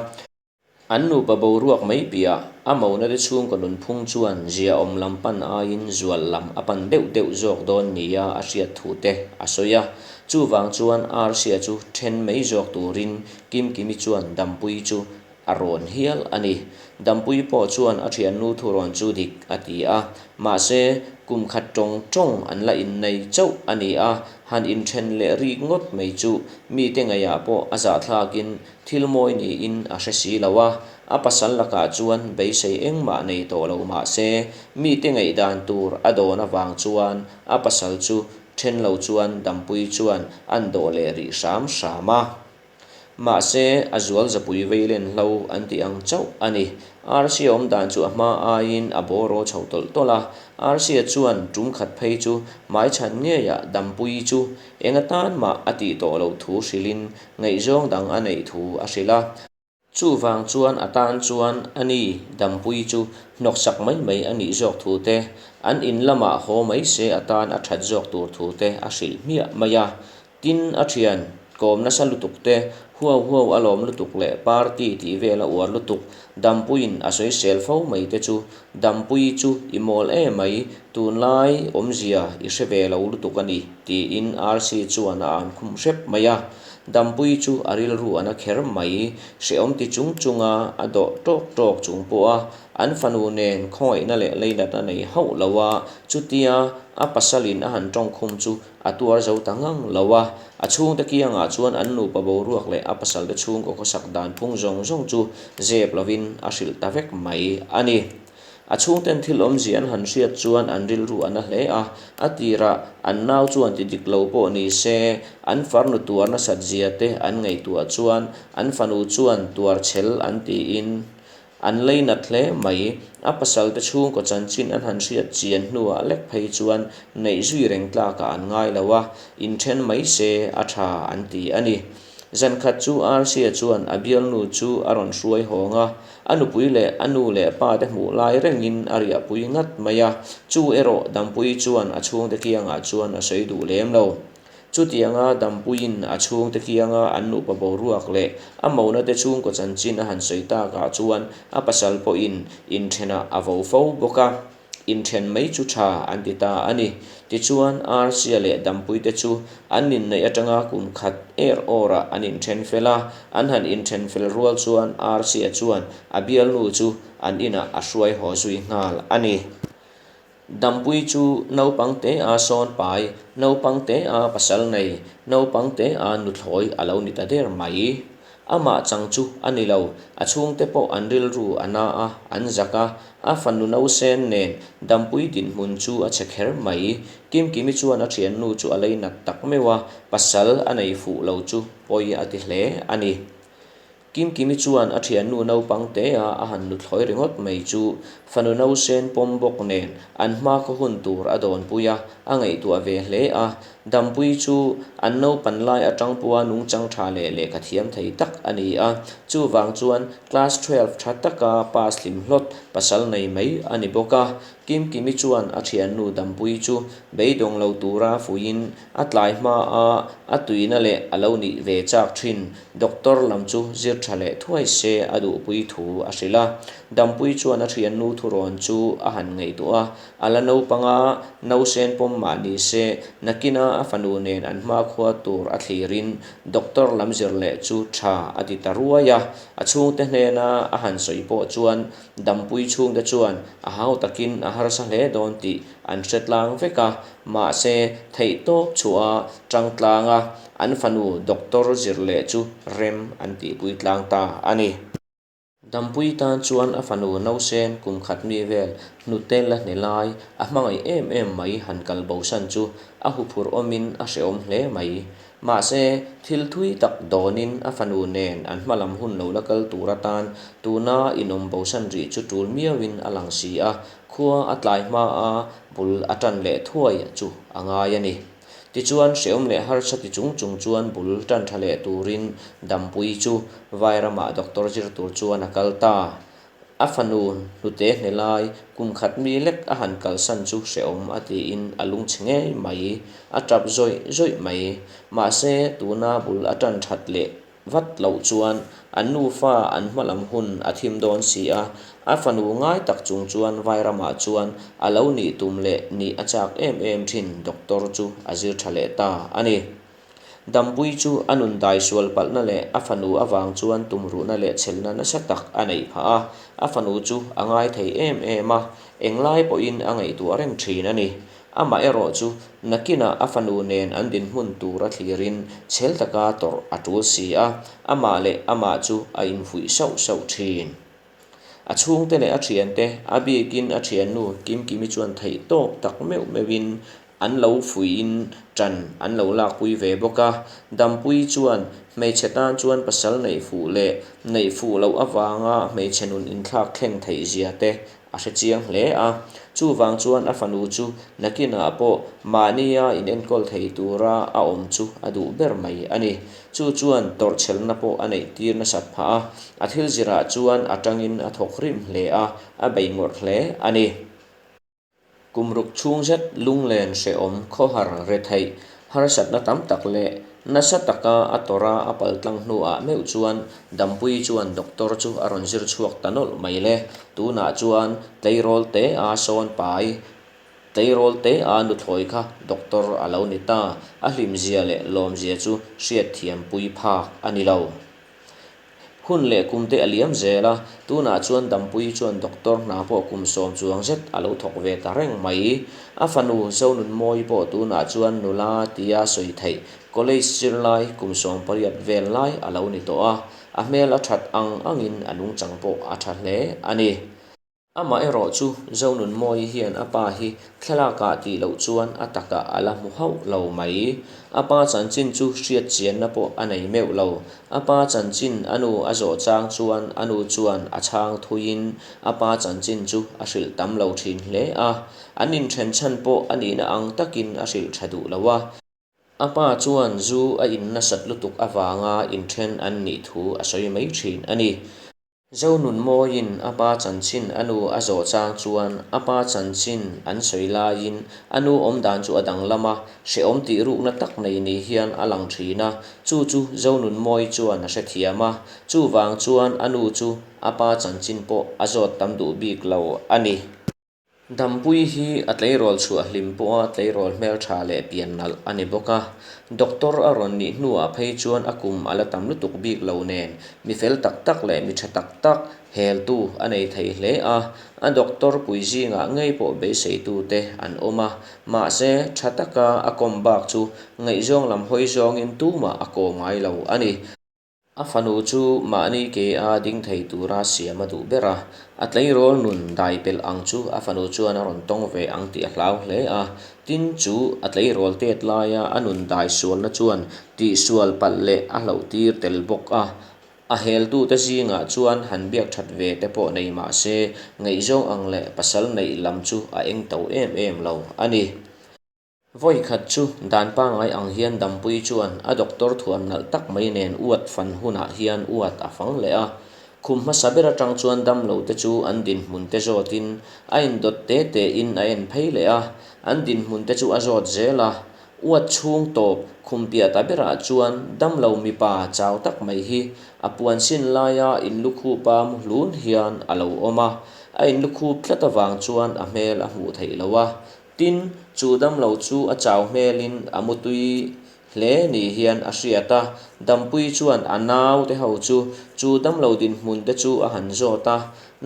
An nupa boruak mai piah a mona te chhungkaw nunphung chuan ziaawm lam pan aiin zual lam a pan deuh deuh zawk dawn nia a hriat thu te a sawi a. Chuvang chuan Rc-a chu then mai zawk turin Kimkimi chuan Dampui chu a rawn hial a ni. Dampui pawh chuan a thiannu thurawn chu dik a ti a. Mahse, kum khat tawng tawng an la innei chauh a ni a, han inthen leh rik ngawt mai chu mite ngaihah pawh a zahthlakin Thil mawi niin a hre si lo a, A pasal lakah chuan beisei engmah nei tawh lo mah se, mite ngaihdan tur a dawn avang chuan a pasal chu then lo chuan Dampuii chuan a'n dawh leh rih hram hram a. Mahse, a zual zapui vei len hlo an tih ang chauh a ni. Arsia awm dan chu a hma aiin a bawraw chho tawlh tawlh a. Arsia chuan tum khat phei chu hmaichhan ngeiah Dampuii chu eng atan mah a tih tawh loh thu hrilhin ngaihzawng dang a neih thu a hrilh a. Chuvang chuan a tan chuan a ni Dampuii chu hnawksak mai mai a nih zawk thu te, an in lamah haw mai se a tan a that zawk tur thu te a hrilh hmiah mai a. Tin, a thian kawm nasa lutuk te, huau huau a lawm lutuk leh party tih vel a uar lutuk Dampuiin a sawisel fo mai te chu, Dampuii chu i mawl e mai, tunlai awmzia i hre ve lo lutuk a ni, tiin RC chuan a an khum hrep mai a. Dampuii chu a rilru a na kher mai, hrehawm ti chung chunga a dawh tawk tawk chung pawha an fanu nen khawngaihna leh leinatna nei hauh lo a, chutia a pasalin a han tawngkhum chu a tuar zo ta ngang lo a. A chhungte kiangah chuan an nupa boruak leh a pasalte chhungkaw khawsak dan phung zawng zawng chu zep lovin a hrilh ta vek mai a ni. A chhungten thil awmzia an han hriat chuan an rilru a na hle a, a tirah an nau chuan ti dik lo pawh ni se, an farnu tuar nasat zia te an ngaihtuah chuan an fanu chuan tuar chhel an tiin an leinat hle mai. A pasalte chhungkaw chanchin an han hriat chian hnuah lek phei chuan neih zui reng tlakah an ngai lo a, inthen mai se a tha an ti a ni. Zankhat chu Arsia chuan a bialnu chu a rawn hruai hawng a, A nupui leh a nu leh pa te hmuh lai rengin a riahpui ngat mai a, chu erawh Dampuii chuan a chhungte kiangah chuan a sawi duh lem lo. Chutianga Dampuiin a chhungte kianga an nupa boruak leh a mona te chhungkaw chanchin a han sawi takah chuan a pasal pawhin inthenah a vo fo bawk a. Inthen mai chu tha an ti ta a ni. Tichuan, Arsia leh Dampuite chu an inneih atanga kum khat er awrah an inthen fel a. An han inthen fel rual chuan Arsia chuan a bialnu chu an inah a hruai haw zui nghal a ni. Dampui chu naupang te a sawn pai, naupang te a pasal nei, naupang te a nuthlawi a lo ni ta der mai. Amah chang chu a ni lo, a chhungte pawh an rilru a na a, an zak a, a fanu nausen nen Dampui dinhmun chu a chhe kher mai. Kimkimi chuan a thiannu chu a lei nat tak meuh a, pasal a nei fuh lo chu pawi a ti hle a ni. Kimkimi chuan a thiannu naupang te a a han nuthlawi ringawt mai chu fanu nausen pawm bawk nen an hmakhaw hun tur a dawnpui a, a ngaihtuah ve hle a. Dampui chu an naupan lai atang pawha nungchang tha leh lehkha thiam thei tak a ni a, chuvang chuan class 12 tha taka pass hlim hlawt pasal nei mai a ni bawk a. Kimkimi chuan a thiannu Dampui chu beidawng lo tura fuiin a tlai hma a, a tuina leh a lo nih ve chak thin doctor lam chu zir tha leh thuai se a duhpui thu a hrilh a. Dampui chuan a thiannu thurawn chu a han ngaihtuah a, A la naupang a, nausen pawm mah ni se, nakina a fanu nen an hmakhua tur a thlirin doctor lam zir leh chu tha a ti ta ruai a. A chhungte hnena a han sawi pawh chuan Dampui chhungte chuan a hau takin a harsa hle dawn tih an hre tlang vek a, mahse theihtawp chhuah a tang tlang a, an fanu doctor zir leh chu rem an tihpui tlang ta a ni. Dampui tan chuan a fanu nausen kum khat mi vel hnute la hne lai a hmangaih em em mai han kal bosan chu a huphurh awmin a hrehawm hle mai. Mahse, thil thui tak dawnin a fanu nen an hmalam hun lo la kal tur atan tuna inawm bosan rih chu tul miauin a lang si a, khua a tlai hma a bul a tan leh thuai chu a ngai a ni. Tichuan, hrehawm leh harsa ti chung chung chuan bul tan tha leh turin Dampui chu Vairamah doctor zir tur chuan a kal ta. A fanu hnute hne lai kum khat mi lek a han kalsan chu hrehawm a tiin a lungchhe ngei mai, a tap zawih zawih mai. Mahse, tuna bul a tan that leh Vat loh chuan an nufa an hma lam hun a thim dawn si a, a fanu ngai tak chung chuan Vairamah chuan a lo nih tum leh nih a chak em em thin doctor chu a zir tha leh ta a ni. Dampui chu a nun dai sual palhna leh a fanu avang chuan tumruhna leh chhelna nasa tak a neih phah a, a fanu chu a ngai thei em em a, englai pawhin a ngaihtuah reng thin a ni. Amah erawh chu nakinah a fanu nen an dinhmun tur a thlirin chhel taka tawrh a tul si a, amah leh amah chu a infuih sauh sauh thin. A chhungte leh a thiante, a bikin a thiannu Kimkimi chuan theihtawp tak meuh meuhin an lo fuihin ṭan an lo lakpui ve bawk a. Dampuii chuan hmeichhe tan chuan pasal neih fuh leh neih fuh loh avanga hmeichhe nun inthlak thleng theih zia te a hre chiang hle a. Chuvang chuan a fanu chu nakinah pawh mahnia inenkawl thei tura a awm chu a duh ber mai a ni. Chu chuan tawrhchhelna pawh a neih tir nasat phah a, a thil zirah chuan a tangin a thawk rim hle a, a bei ngawrh hle a ni. Kum ruk chhung zet lunglen hrehawm khawhar retheih harsatna tam tak leh nasa taka a tawrha a paltlang hnuah meuh chuan Dampuii chuan doctor chu a rawn zir chhuak ta nawlh mai le. Tunah chuan tleirawl te a sawn pai, tleirawl te a nuthlawi kha doctor a lo ni ta. A hlimzia leh lawmzia chu hriatthiampui phak a ni lo. Hun leh kum te a liam zel a, tunah chuan Dampuii chuan doctor hna pawh kum sawm chuang zet a lo thawk ve ta reng mai. A fanu Zonunmawii pawh tunah chuan nula tia sawi theih college zirlai kum 18 vel lai a lo ni tawh a, a hmel a that ang angin a nungchang pawh a tha hle a ni. Amah erawh chu Zonunmawii hian a pa hi thlalakah tih loh chuan a takah a la hmu hauh lo mai. A pa chanchin chu hriat chianna pawh a nei meuh lo. A pa chanchin a nu a zawh chang chuan a nu chuan a chhang thuiin a pa chanchin chu a hrilh tam lo thin hle a. An inthen chhan pawh a nihna ang takin a hrilh tha duh lo a. A pa chuan zu a in nasat lutuk avanga inthen an nih thu a sawi mai thin a ni. Zonunmawiin a pa chanchin a nu a zawh chang chuan a pa chanchin an sawi laiin a nu awm dan chu a danglam a, hrehawm tih rukna tak nei ni hian a lang thin a, chu chu Zonunmawi chuan a hrethiam a, chuvang chuan a nu chu a pa chanchin pawh a zawt tam duh bik lo a ni. Dampuii hi a tleirawl chhuah hlim pawha tleirawl hmeltha leh pian nalh a ni bawk a. Doctor a rawn nih hnuah phei chuan a kum a la tam lutuk bik lo nen mi fel tak tak leh mi tha tak tak heltu a nei thei hle a. A doctor pui zingah ngei pawh beiseitute an awm a, mahse tha taka a kawm bak chu ngaihzawng lam hawi zawngin tumah a kawm ngai lo a ni. A fanu chu mahni ke a ding thei tura siam a duh ber a, a tleirawl nun dai pelh ang chu a fanu chuan a rawn tawng ve ang tih a hlau hle a. Tin, chu a tleirawl tet laia a nun dai sualna chuan tihsual palh leh a hlauh tir tel bawk a. A heltute zingah chuan han biak that ve te pawh nei mah se, ngaihzawng ang leh pasal neih lam chu a eng to em em lo a ni. Vawi khat chu dan pangngai ang hian Dampuii chuan a doctor thuam nalh tak mai nen uat fan hunah hian uat a fang leh a. Khum hmasa ber atang chuan damlo te chu an dinhmun te zawtin a indawt te te in a en phei leh a, an dinhmun te chu a zawt zel a. Uat chhung tawp khum piah ta berah chuan damlo mipa chau tak mai hi a puan sin laia inlukhupa mu hlun hian a lo awm a. A inlukhup tlat avang chuan a hmel a hmuh theih loh a. Tin, chu damlo chu a chau hmelin a mutui hle ni hian a hriat a, Dampuii chuan a naute ho chu chu damlo dinhmun te chu a han zawt a,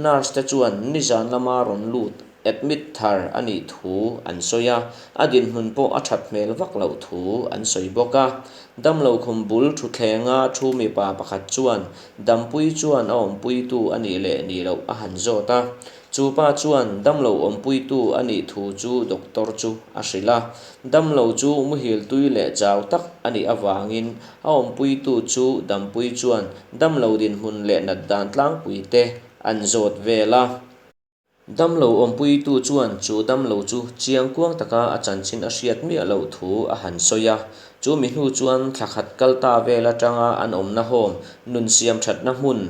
nurse te chuan nizan lama rawn lut admit thar a nih thu an sawi a, a dinhmun pawh a that hmel vak loh thu an sawi bawk a. Damlo khum bul thuthlenga thu mipa pakhat chuan Dampuii chuan a awmpuitu a nih leh nih loh a han zawt a, Chu pa chuan damlo awmpuitu a nih thu chu doctor chu a hrilh a. Damlo chu muhil tui leh chau tak a nih avangin a awmpuitu chu dampui chuan damlo dinhmun leh nat dan tlangpui te an zawt vel a. Damlo awmpuitu chuan chu damlo chu chiangkuang taka a chanchin a hriat miah loh thu a han sawi a. Chu mi hnu chuan thla khat kal ta vel atanga an awmna home nun siam thatna hmun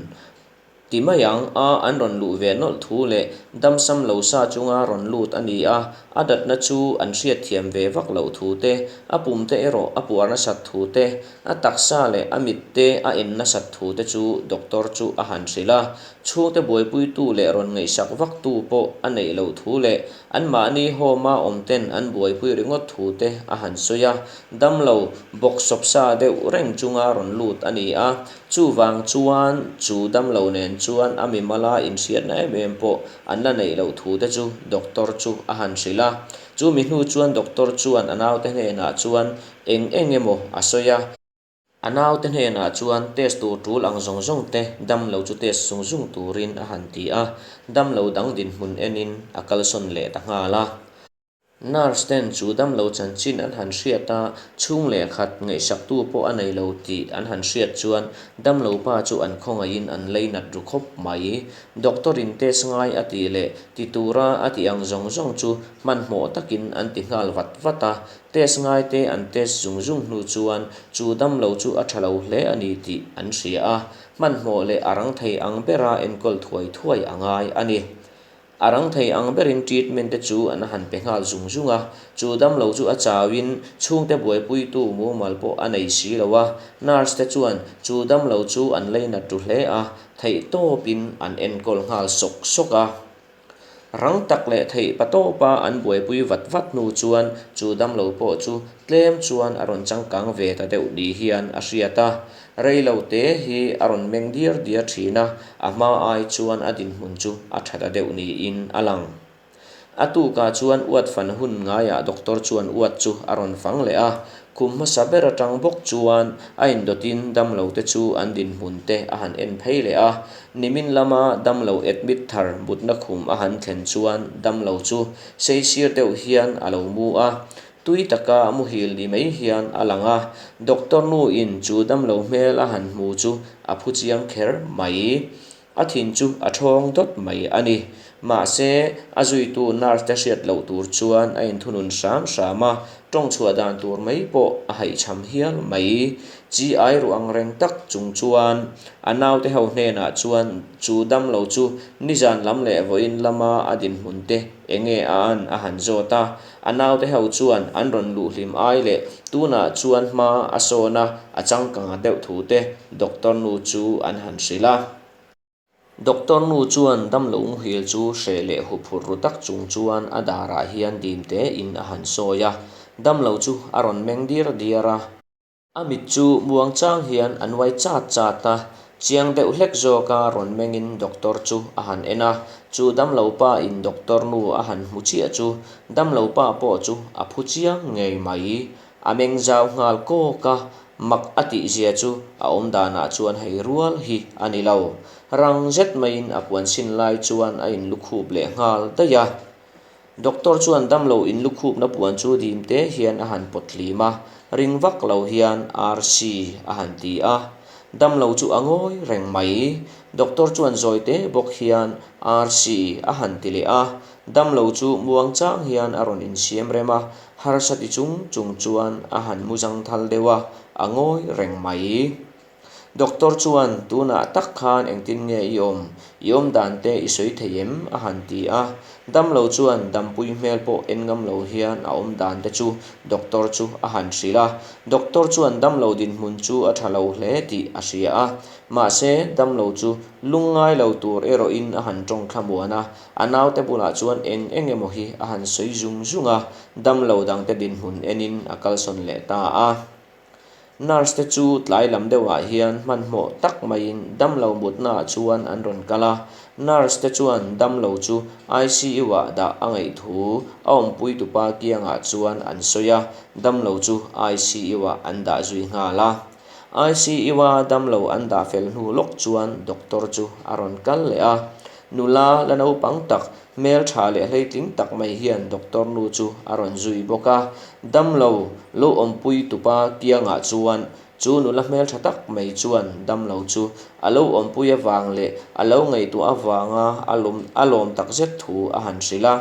Ti mai ang a, an rawn luh ve nawlh thu leh damsam lo sa chunga rawn lut a ni a, a datna chu an hriatthiam ve vak loh thu te, a pum te erawh a puar nasat thu te, a taksa leh a mit te a en nasat thu te chu doctor chu a han hrilh a. Chhungte buaipuitu leh rawn ngaihsak vaktu pawh a neih loh thu leh anmahni home-a awm ten an buaipui ringawt thu te a han sawi a, damlo bawksawp sa deuh reng chunga rawn lut a ni a. Chuvang chuan chu damlo nen chuan a mimala inhriatna em em pawh an la neih loh thu te chu doctor chu a han hrilh a. Chu mi hnu chuan doctor chuan a naute hnenah chuan eng eng emaw a sawi a. A naute hnenah chuan test tur tul ang zawng zawng te damlo chu test zung zung turin a han ti a, damlo dang dinhmun enin a kalsawn leh ta nghal a. Nurse ten chu damlo chanchin an han hriat a, chhung leh khat ngaihsaktu pawh a nei lo tih an han hriat chuan damlo pa chu an khawngaihin an leinat ru khawp mai. Doctor in test ngai a tih leh ti tura a tih ang zawng zawng chu hmanhmawh takin an ti nghal vat vat a, Test ngaite an test zung zung hnu chuan chu damlo chu a tha lo hle a ni tih an hria a, hmanhmawh leh a rang thei ang bera enkawl thuai thuai a ngai a ni. A rang thei ang berin treatment te chu an han pe nghal zung zung a, chu damlo chu a chauin chhungte buaipuitu mumal pawh a nei si lo a, nurse te chuan chu damlo chu an leinat ru hle a, theihtawpin an enkawl nghal sawk sawk a. Rang tak leh theih pa tawpa an buaipui vat vat hnu chuan chu damlo pawh chu tlem chuan a rawn changkang ve ta deuh ni hian a hriat a. Rei lo te hi a rawn meng diar diar thin a, a hma ai chuan a dinhmun chu a tha ta deuh niin a lang. A tukah chuan uat fan hun ngaiah doctor chuan uat chu a rawn fang leh a, Khum hmasa ber atang bawk chuan a indawtin damlo te chu an dinhmun te a han en phei leh a, nimin lama damlo admit thar mutna khum a han thlen chuan damlo chu seisir deuh hian a lo mu a, tui taka muhil ni mai hian a lang a, doctor nu in chu damlo hmel a han hmu chu a phu chiang kher mai. A thin chu a thawng dawt mai a ni. Mahse, a zuitu nurse te hriat loh tur chuan a inthunun hram hram a, tawng chhuah dan tur mai pawh a haihchham hial mai. Chi ai ruh ang reng tak chung chuan a naute ho hnenah chuan chu damlo chu nizan lam leh vawiin lama a dinhmun te enge a an a han zawt a. A naute ho chuan an rawn luh hlim ai leh tunah chuan hma a sawn a, a changkang deuh thu te doctor nu chu an han hrilh a. Doctor nu chuan damlo muhil chu hreh leh huphurh ru tak chung chuan a darah hian dim tein a han sawi a, damlo chu a rawn meng diar diar a. A mit chu muang chang hian a nuai chat chat a, chiang deuh hlek zawka rawn mengin doctor chu a han en a, chu damlo pa in doctor nu a han hmu chiah chu damlo pa pawh chu a phu chiang ngei mai. A meng zau nghal kawk a, mak a tih zia chu a awm danah chuan hei rual hi a ni lo. Rang zet maiin a puan sin lai chuan a inlukhup leh nghal daih a. Doctor chuan damlo inlukhupna puan chu dim te hian a han pawt hlim a, ring vak lo hian RC a han ti a. Damlo chu a ngawi reng mai. Doctor chuan zawi te bawk hian RC a han ti leh a. Damlo chu muang chang hian a rawn insiam rem a, harsa ti chung chung chuan a han mu zangthal deuh a, a ngawi reng mai. Doctor chuan, Tunah tak khan engtin nge i awm? I awm dan te i sawi thei em? a han ti a. Damlo chuan dampui hmel pawh en ngam lo hian a awm dan te chu doctor chu a han hrilh a. Doctor chuan damlo dinhmun chu a tha lo hle tih a hria a. Mahse, damlo chu lungngai lo tur erawhin a han tawng thlamuan a. A naute bulah chuan eng eng emaw hi a han sawi zung zung a, damlo dangte dinhmun enin a kalsawn leh ta a. Nurse te chu tlai lam deuhah hian hmanhmawh tak maiin damlo mutnaah chuan an rawn kal a, nurse te chuan damlo chu ICU ah dah a ngaih thu a awmpui tupa kiangah chuan an sawi a, damlo chu ICU ah an dah zui nghal a. ICU a damlo an dah fel hnu lawk chuan doctor chu a rawn kal leh a, nula la naupang tak Hmel tha leh hleitling tak mai hian doctor nu chu a rawn zui bawk a, damlo lo awmpui tupa kiangah chuan chu nula hmel tha tak mai chuan damlo chu a lo awmpui avang leh a lo ngaihtuah avanga a lawm a lawm takzet thu a han hrilh a.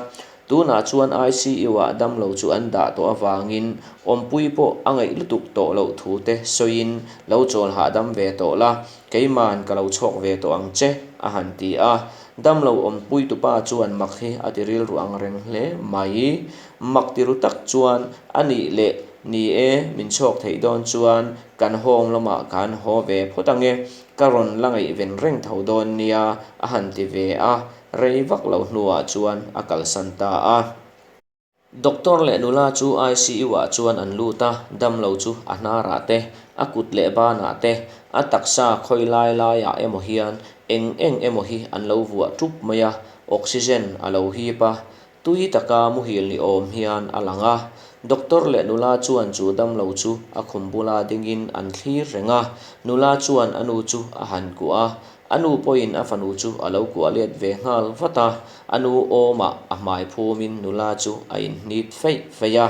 Tunah chuan ICU ah damlo chu an dah tawh avangin awmpui pawh a ngaih lutuk tawh loh thu te sawiin lo chawl hahdam ve tawh la, Keiman ka lo chhawk ve tawh ang che, a han ti a. Damlo awmpui tupa chuan mak hi a ti rilru ang reng hle mai. Mak ti ru tak chuan a nih leh ni e, min chhawk theih dawn chuan kan home lamah kan haw ve phawt ang e, ka rawn la ngaihven reng tho dawn nia, a han ti ve a. Rei vak lo hnuah chuan a kalsan ta a. Doctor leh nula chu ICU ah chuan an lut a, damlo chu a hnarah te, a kut leh banah te, a taksa khawi lai laiah emaw hian eng eng emaw hi an lo vuah tup mai a, oxygen a lo hip a, tui taka muhil ni awm hian a lang a. Doctor leh nula chuan chu damlo chu a khum bula dingin an thlir reng a. Nula chuan a nu chu a han kuah a, a nu pawhin a fanu chu a lo kuah let ve nghal vat a. A nu awmah a hmai phumin nula chu a inhnit feih feih a.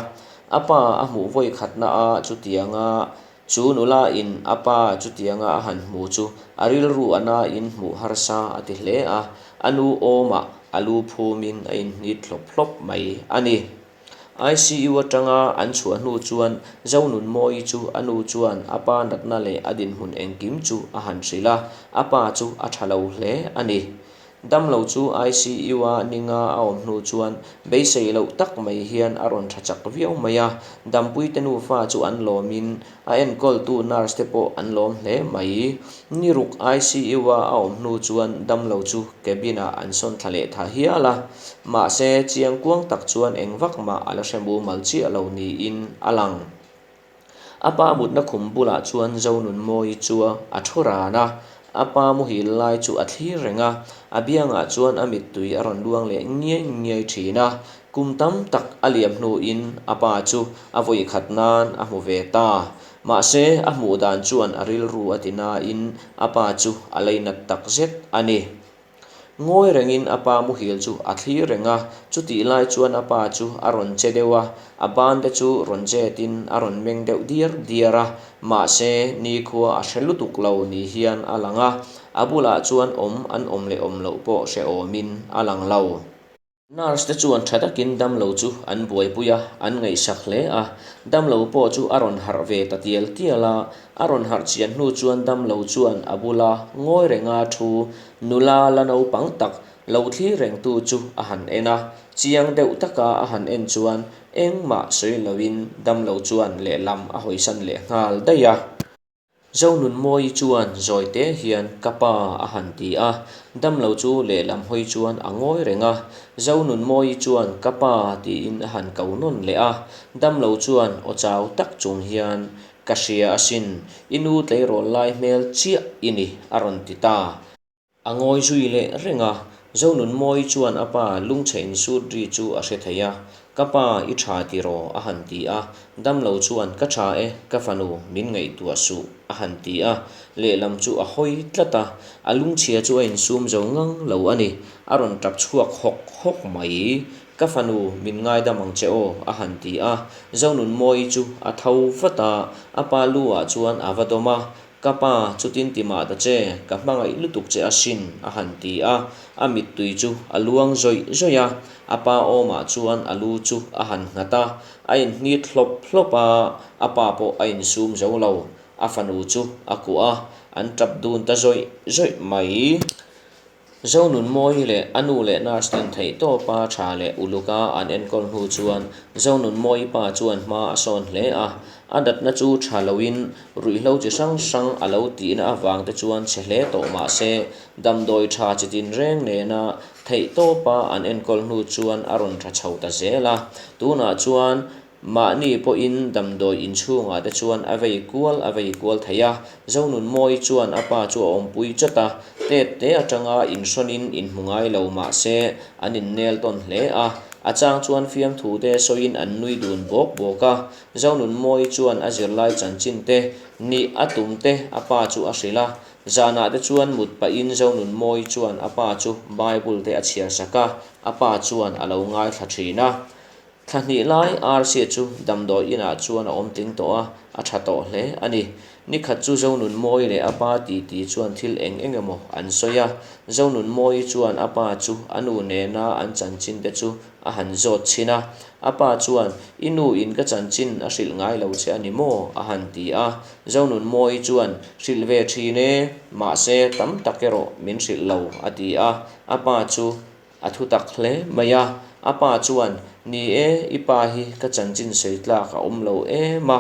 A pa a hmuh vawi khatna a chutianga Chu nula in a pa chutianga a han hmu chu a rilru a na in hmuh harsa a ti hle a, a nu awmah a lu phum in a inhnit hlawp hlawp mai a ni. ICU atanga an chhuah hnu chuan Zonunmawii chu a nu chuan a pa natna leh a dinhmun engkim chu a han hrilh a, a pa chu a tha lo hle a ni. Damlo chu ICU-a ninga a awm hnu chuan beisei loh tak mai hian a rawn tha chak viau mai a, Dampuite nufa chu an lawmin a enkawltu nurse te pawh an lawm hle mai. Ni ruk ICU-a a awm hnu chuan damlo chu cabin-ah an sawn thla leh tha hial a, mahse chiang kuang tak chuan eng vak mah a la hre mumal chiah lo niin a lang. A pa mutna khum bulah chuan Zonunmawii chu a thu ran a, a pa muhil lai chu a thlir reng a, a biangah chuan a mittui a rawn luang leh ngiai ngiai thin a. Kum tam tak a liam hnuin a pa chu a vawi khat nan a hmu ve ta. Mahse, a hmuh dan chuan a rilru a ti nain a pa chu a leinat tak zet a ni. Ngawi rengin a pa muhil chu a thlir reng a, chutih lai chuan a pa chu a rawn che deuh a, a ban te chu rawn chetin a rawn meng deuh diar diar a, mahse nikhua a hre lutuk lo ni hian a lang a, a bulah chuan awm an awm leh awm loh pawh hrehawmin a lang lo. Nurse te chuan tha takin damlo chu an buaipui a, an ngaihsak hle a. Damlo pawh chu a rawn harh ve ta tial tial a, a rawn harh chian hnu chuan damlo chuan a bula ngawi renga thu nula la naupang tak lo thlir rengtu chu a han en a, chiang deuh taka a han en chuan engmah sawi loin damlo chuan lehlam a hawisan leh nghal daih a. Zonunmawii chuan zawi te hian ka pa a han ti a, damlo chu lehlam hawi chuan a ngawi reng a. Zonunmawii chuan ka pa tiin a han ko nawn leh a, damlo chuan aw chau tak chung hian ka hria asin, i nu tleirawl lai hmel chiah i ni a rawn ti ta. A ngawi zui leh reng a, Zonunmawii chuan a pa lungchhe insut ri chu a hre thei a, Ka pa, i tha tiraw? a han ti a, damlo chuan Ka tha e, ka fanu, min ngaihtuah suh, a han ti a, lehlam chu a hawi tlat a, a lungchhia chu a insum zo ngang lo a ni, a rawn tap chhuak hawk hawk mai. Ka fanu, min ngaidam ang che aw, a han ti a, Zonunmawii chu a tho vat a, a pa lu ah chuan a va dawm a, Ka pa, chutin ti mah ta che, ka hmangaih lutuk che asin, a han ti a, a mittui chu a luang zawih zawih a, a pa awmah chuan a lu chu a han nghat a, a inhnit hlawp hlawp a, a pa pawh a insum zo lo, a fanu chu a kuah a, an tap dun ta zawih zawih mai. Zonunmawii leh a nu leh nurse ten theihtawpa tha leh uluka an enkawl hnu chuan Zonunmawii pa chuan hma a sawn hle a, a natna chu tha loin ruihhlo chi hrang hrang a lo tihna avang te chuan chhe hle tawh mah se damdawi tha chi tinreng nena theihtawpa an enkawl hnu chuan a rawn tha chho ta zel a, tunah chuan Mahni pawhin damdawi inchhungah te chuan a vei kual a vei kual thei a, Zonunmawii chuan a pa chu a awmpui chawt a, tet te atanga inhrawnin inhmu ngai lo mah se an innel tawn hle a, a chang chuan fiamthu te sawiin an nui dun bawk bawk a, Zonunmawii chuan a zirlai chanchin te nih a tum te a pa chu a hrilh a, zanah te chuan mut pahin Zonunmawii chuan a pa chu Bible te a chhiar sak a, a pa chuan a lo ngaithla thin a. Thla hnih lai Arsia chu damdawi inah chuan a awm tling tawh a, a tha tawh hle a ni. Nikhat chu Zonunmawii leh a pa titi chuan thil eng eng emaw an sawi a. Zonunmawii chuan a pa chu a nu nena an chanchin te chu a han zawt chhin a. A pa chuan, I nu in ka chanchin a hrilh ngai lo che a ni maw? a han ti a. Zonunmawii chuan, Hrilh ve thin e, mahse tam tak erawh min hrilh lo, a ti a. A pa chu A thu tak hle mai a, a pa chuan, Ni e, i pa hi ka chanchin sawi tlak a awm lo em a,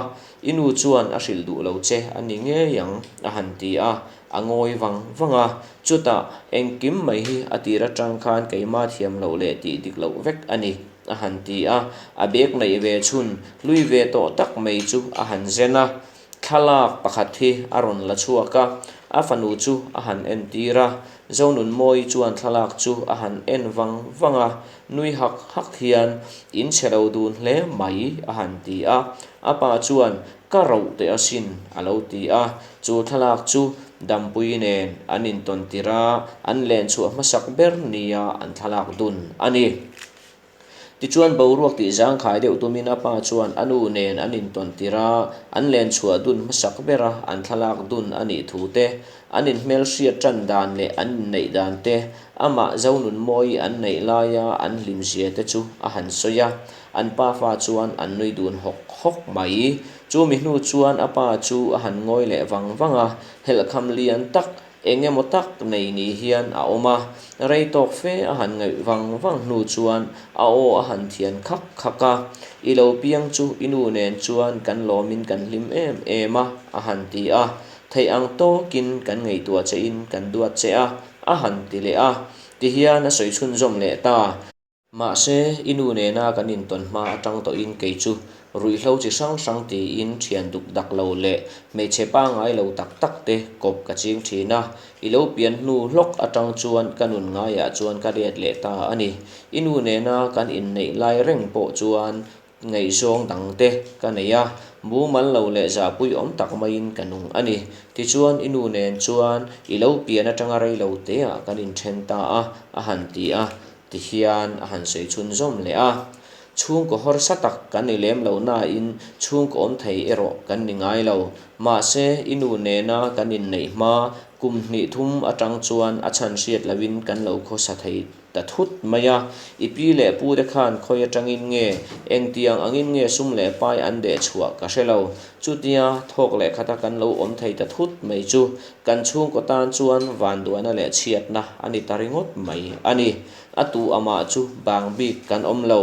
i nu chuan a hrilh duh lo che a ni ngei ang, a han ti a, a ngawi vang vang a. Chutah, engkim mai hi a tir atang khan keimah thiam loh leh tih dik loh vek a ni, a han ti a, a bag neih ve chhun hlui ve tawh tak mai chu a han zen a. Thlalak pakhat hi a rawn la chhuak a, a fanu chu a han entir a. Zonunmawii chuan thlalak chu a han en vang vang a, nui hak hak hian, In chhe lo dun hle mai, a han ti a. A pa chuan, Ka roh teh asin, a lo ti a. Chu thlalak chu Dampui nen an intawn tirh a, an len chhuah hmasak ber nia an thlalak dun a ni. Tichuan boruak tih zangkhai deuh tumin a pa chuan a nu nen an intawn tirh a, an len chhuah dun hmasak bera an thlalak dun a nih thu te, an inhmelhriat tan dan leh an inneih dan te, amah Zonunmawii an neih laia an hlimzia te chu a han sawi a, an pafa chuan an nui dun hawk hawk mai. Chumi hnu chuan a pa chu a han ngawi leh vang vang a, helhkham lian tak Eng emaw tak nei ni hian a awm a, rei tawk fe a han ngaih vang vang hnu chuan a aw a han thian khak khak a, I lo piang chu i nu nen chuan kan lawmin kan hlim em em a, a han ti a, theih ang tawkin kan ngaihtuah che in kan duat che a, a han ti leh a, tihian a sawi chhunzawm leh ta. Mahse, i nu nena kan intawn hma atang tawhin kei chu ruihhlo chi hrang hrang tiin thian duk dak lo leh hmeichhe pangngai lo tak tak te kawp ka ching thin a, i lo pian hnu hlawk atang chuan ka nun ngaiah chuan ka let leh ta a ni. I nu nena kan inneih lai reng pawh chuan Ngaihzawng dangte ka nei a, mumal lo leh zahpui awm tak maiin ka nung a ni. Tichuan i nu nen chuan i lo pian atanga rei lo teah kan inthen ta a, a han ti a, tihian a han sawi chhunzawm leh a. Chhungkaw hawrsa tak kan ni lem lo nain chhungkaw awm thei erawh kan ni ngai lo. Mahse i nu nena kan inneih hma kum hnih thum atang chuan a chhan hriat loin kan lo khawsa thei ta thut mai a, i pi leh pu te khan khawi atangin nge, engtiang angin nge sum leh pai an deh chhuah ka hre lo. Chutia thawk leh khata kan lo awm thei ta thut mai chu kan chhungkaw tan chuan vanduaina leh chhiatna a ni ta ringawt mai a ni. A tu amah chu bang bik kan awm lo,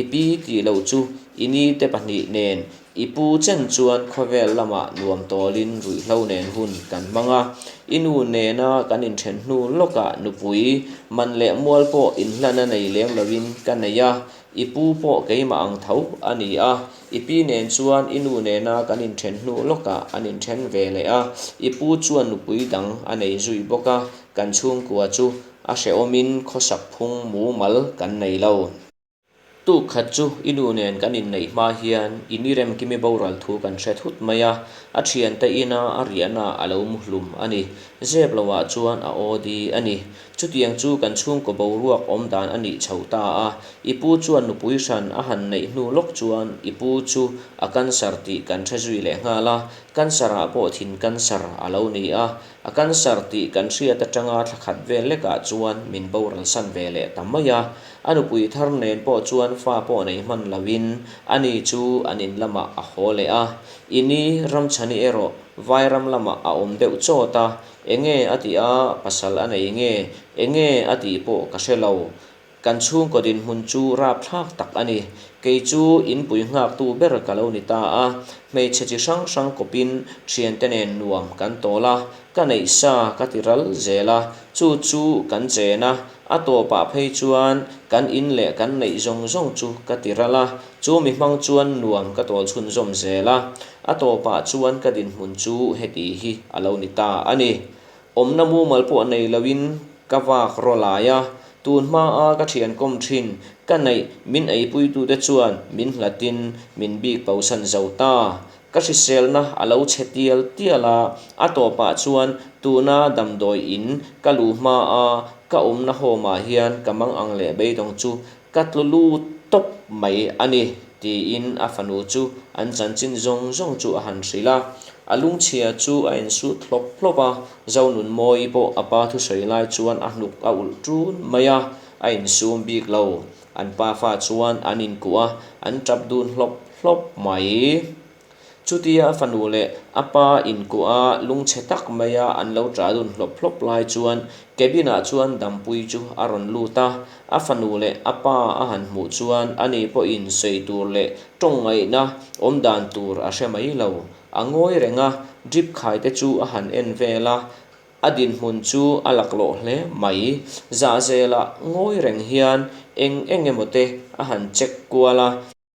i pi tih loh chu i ni te pahnih nen I pu chen chuan khawvel lamah nuam tawlin ruihhlo nen hun kan hmang a, i nu nena kan inthen hnu lawkah nupui man leh mual pawh inhlana nei lem loin ka nei a, i pu pawh keimah ang tho a ni a, i pi nen chuan i nu nena kan inthen hnu lawkah an inthen ve leh a, i pu chuan nupui dang a nei zui bawk a, kan chhungkua chu a hrehawmin khawsak phung mumal kan nei lo. Tuk khat chu i nu nen kan inneih hma hian i ni remkimi boral thu kan hre thut mai a, a thiante ina a riahna a lo mu hlum a ni. Zep loah chuan a aw di a ni. Chutiang chu kan chhungkaw boruak awm dan a nih chho ta a, i pu chuan nupui hran a han neih hnu lawk chuan i pu chu a cancer tih kan hre zui leh nghal a, cancer ah pawh thin cancer a lo ni a, a cancer tih kan hriat atanga thla khat vel lekah chuan min boral san ve leh ta mai a. A nupui thar nen pawh chuan fa pawh nei hman loin ani chu an in lamah a haw leh a. I ni Ramchhani erawh Vairam lamah a awm deuh chawt a, enge a tih a, pasal a nei nge, enge a tih pawh ka hre lo. Kan chhungkaw dinhmun chu rapthlak tak a ni. Kei chu inpui nghaktu ber ka lo ni ta a, hmeichhe chi hrang hrang kawpin thiante nen nuam kan tawl a, ka neih sa ka ti ral zel a, chu chu kan chen a, A tawpah phei chuan kan in leh kan neih zawng zawng chu ka ti ral a, chu mi hmang chuan nuam ka tawl chhunzawm zel a. A tawpah chuan ka dinhmun chu heti hi a lo ni ta a ni. Awmna mumal pawh nei loin ka vak raw lai a, tun hmaa ka thian kawm thin ka neih min eipuitute chuan min hlatin min bik bosan zo ta. Ka hriselna a lo chhe tial tial a, a tawpah chuan tuna damdawi in ka luh hma a ka awmna home ah hian ka mang ang leh beidawng chu ka tlu lut tawp mai a ni, tiin a fanu chu an chanchin zawng zawng chu a han hrilh a. A lungchhia chu a insut hlawp hlawp a, Zonunmawii pawh a pa thusawi lai chuan a hnuk a ulh ṭun mai a, a insum bik lo. An pafa chuan an inkuh a, an tap dun hlawp hlawp mai. Chutia a fanu leh a pa inkuh a lungchhe tak maia an lo tah dun hlawp hlawp lai chuan cabin ah chuan Dampui chu a rawn lut a, a fanu leh a pa a han hmuh chuan ani pawhin sawi tur leh tawng ngaihna awm dan tur a hre mai lo. A ngawi reng a, drip khai te chu a han en vel a, A dinhmun chu a laklawh hle mai. Zahzelah ngawi reng hian eng eng emaw te a han check kual a.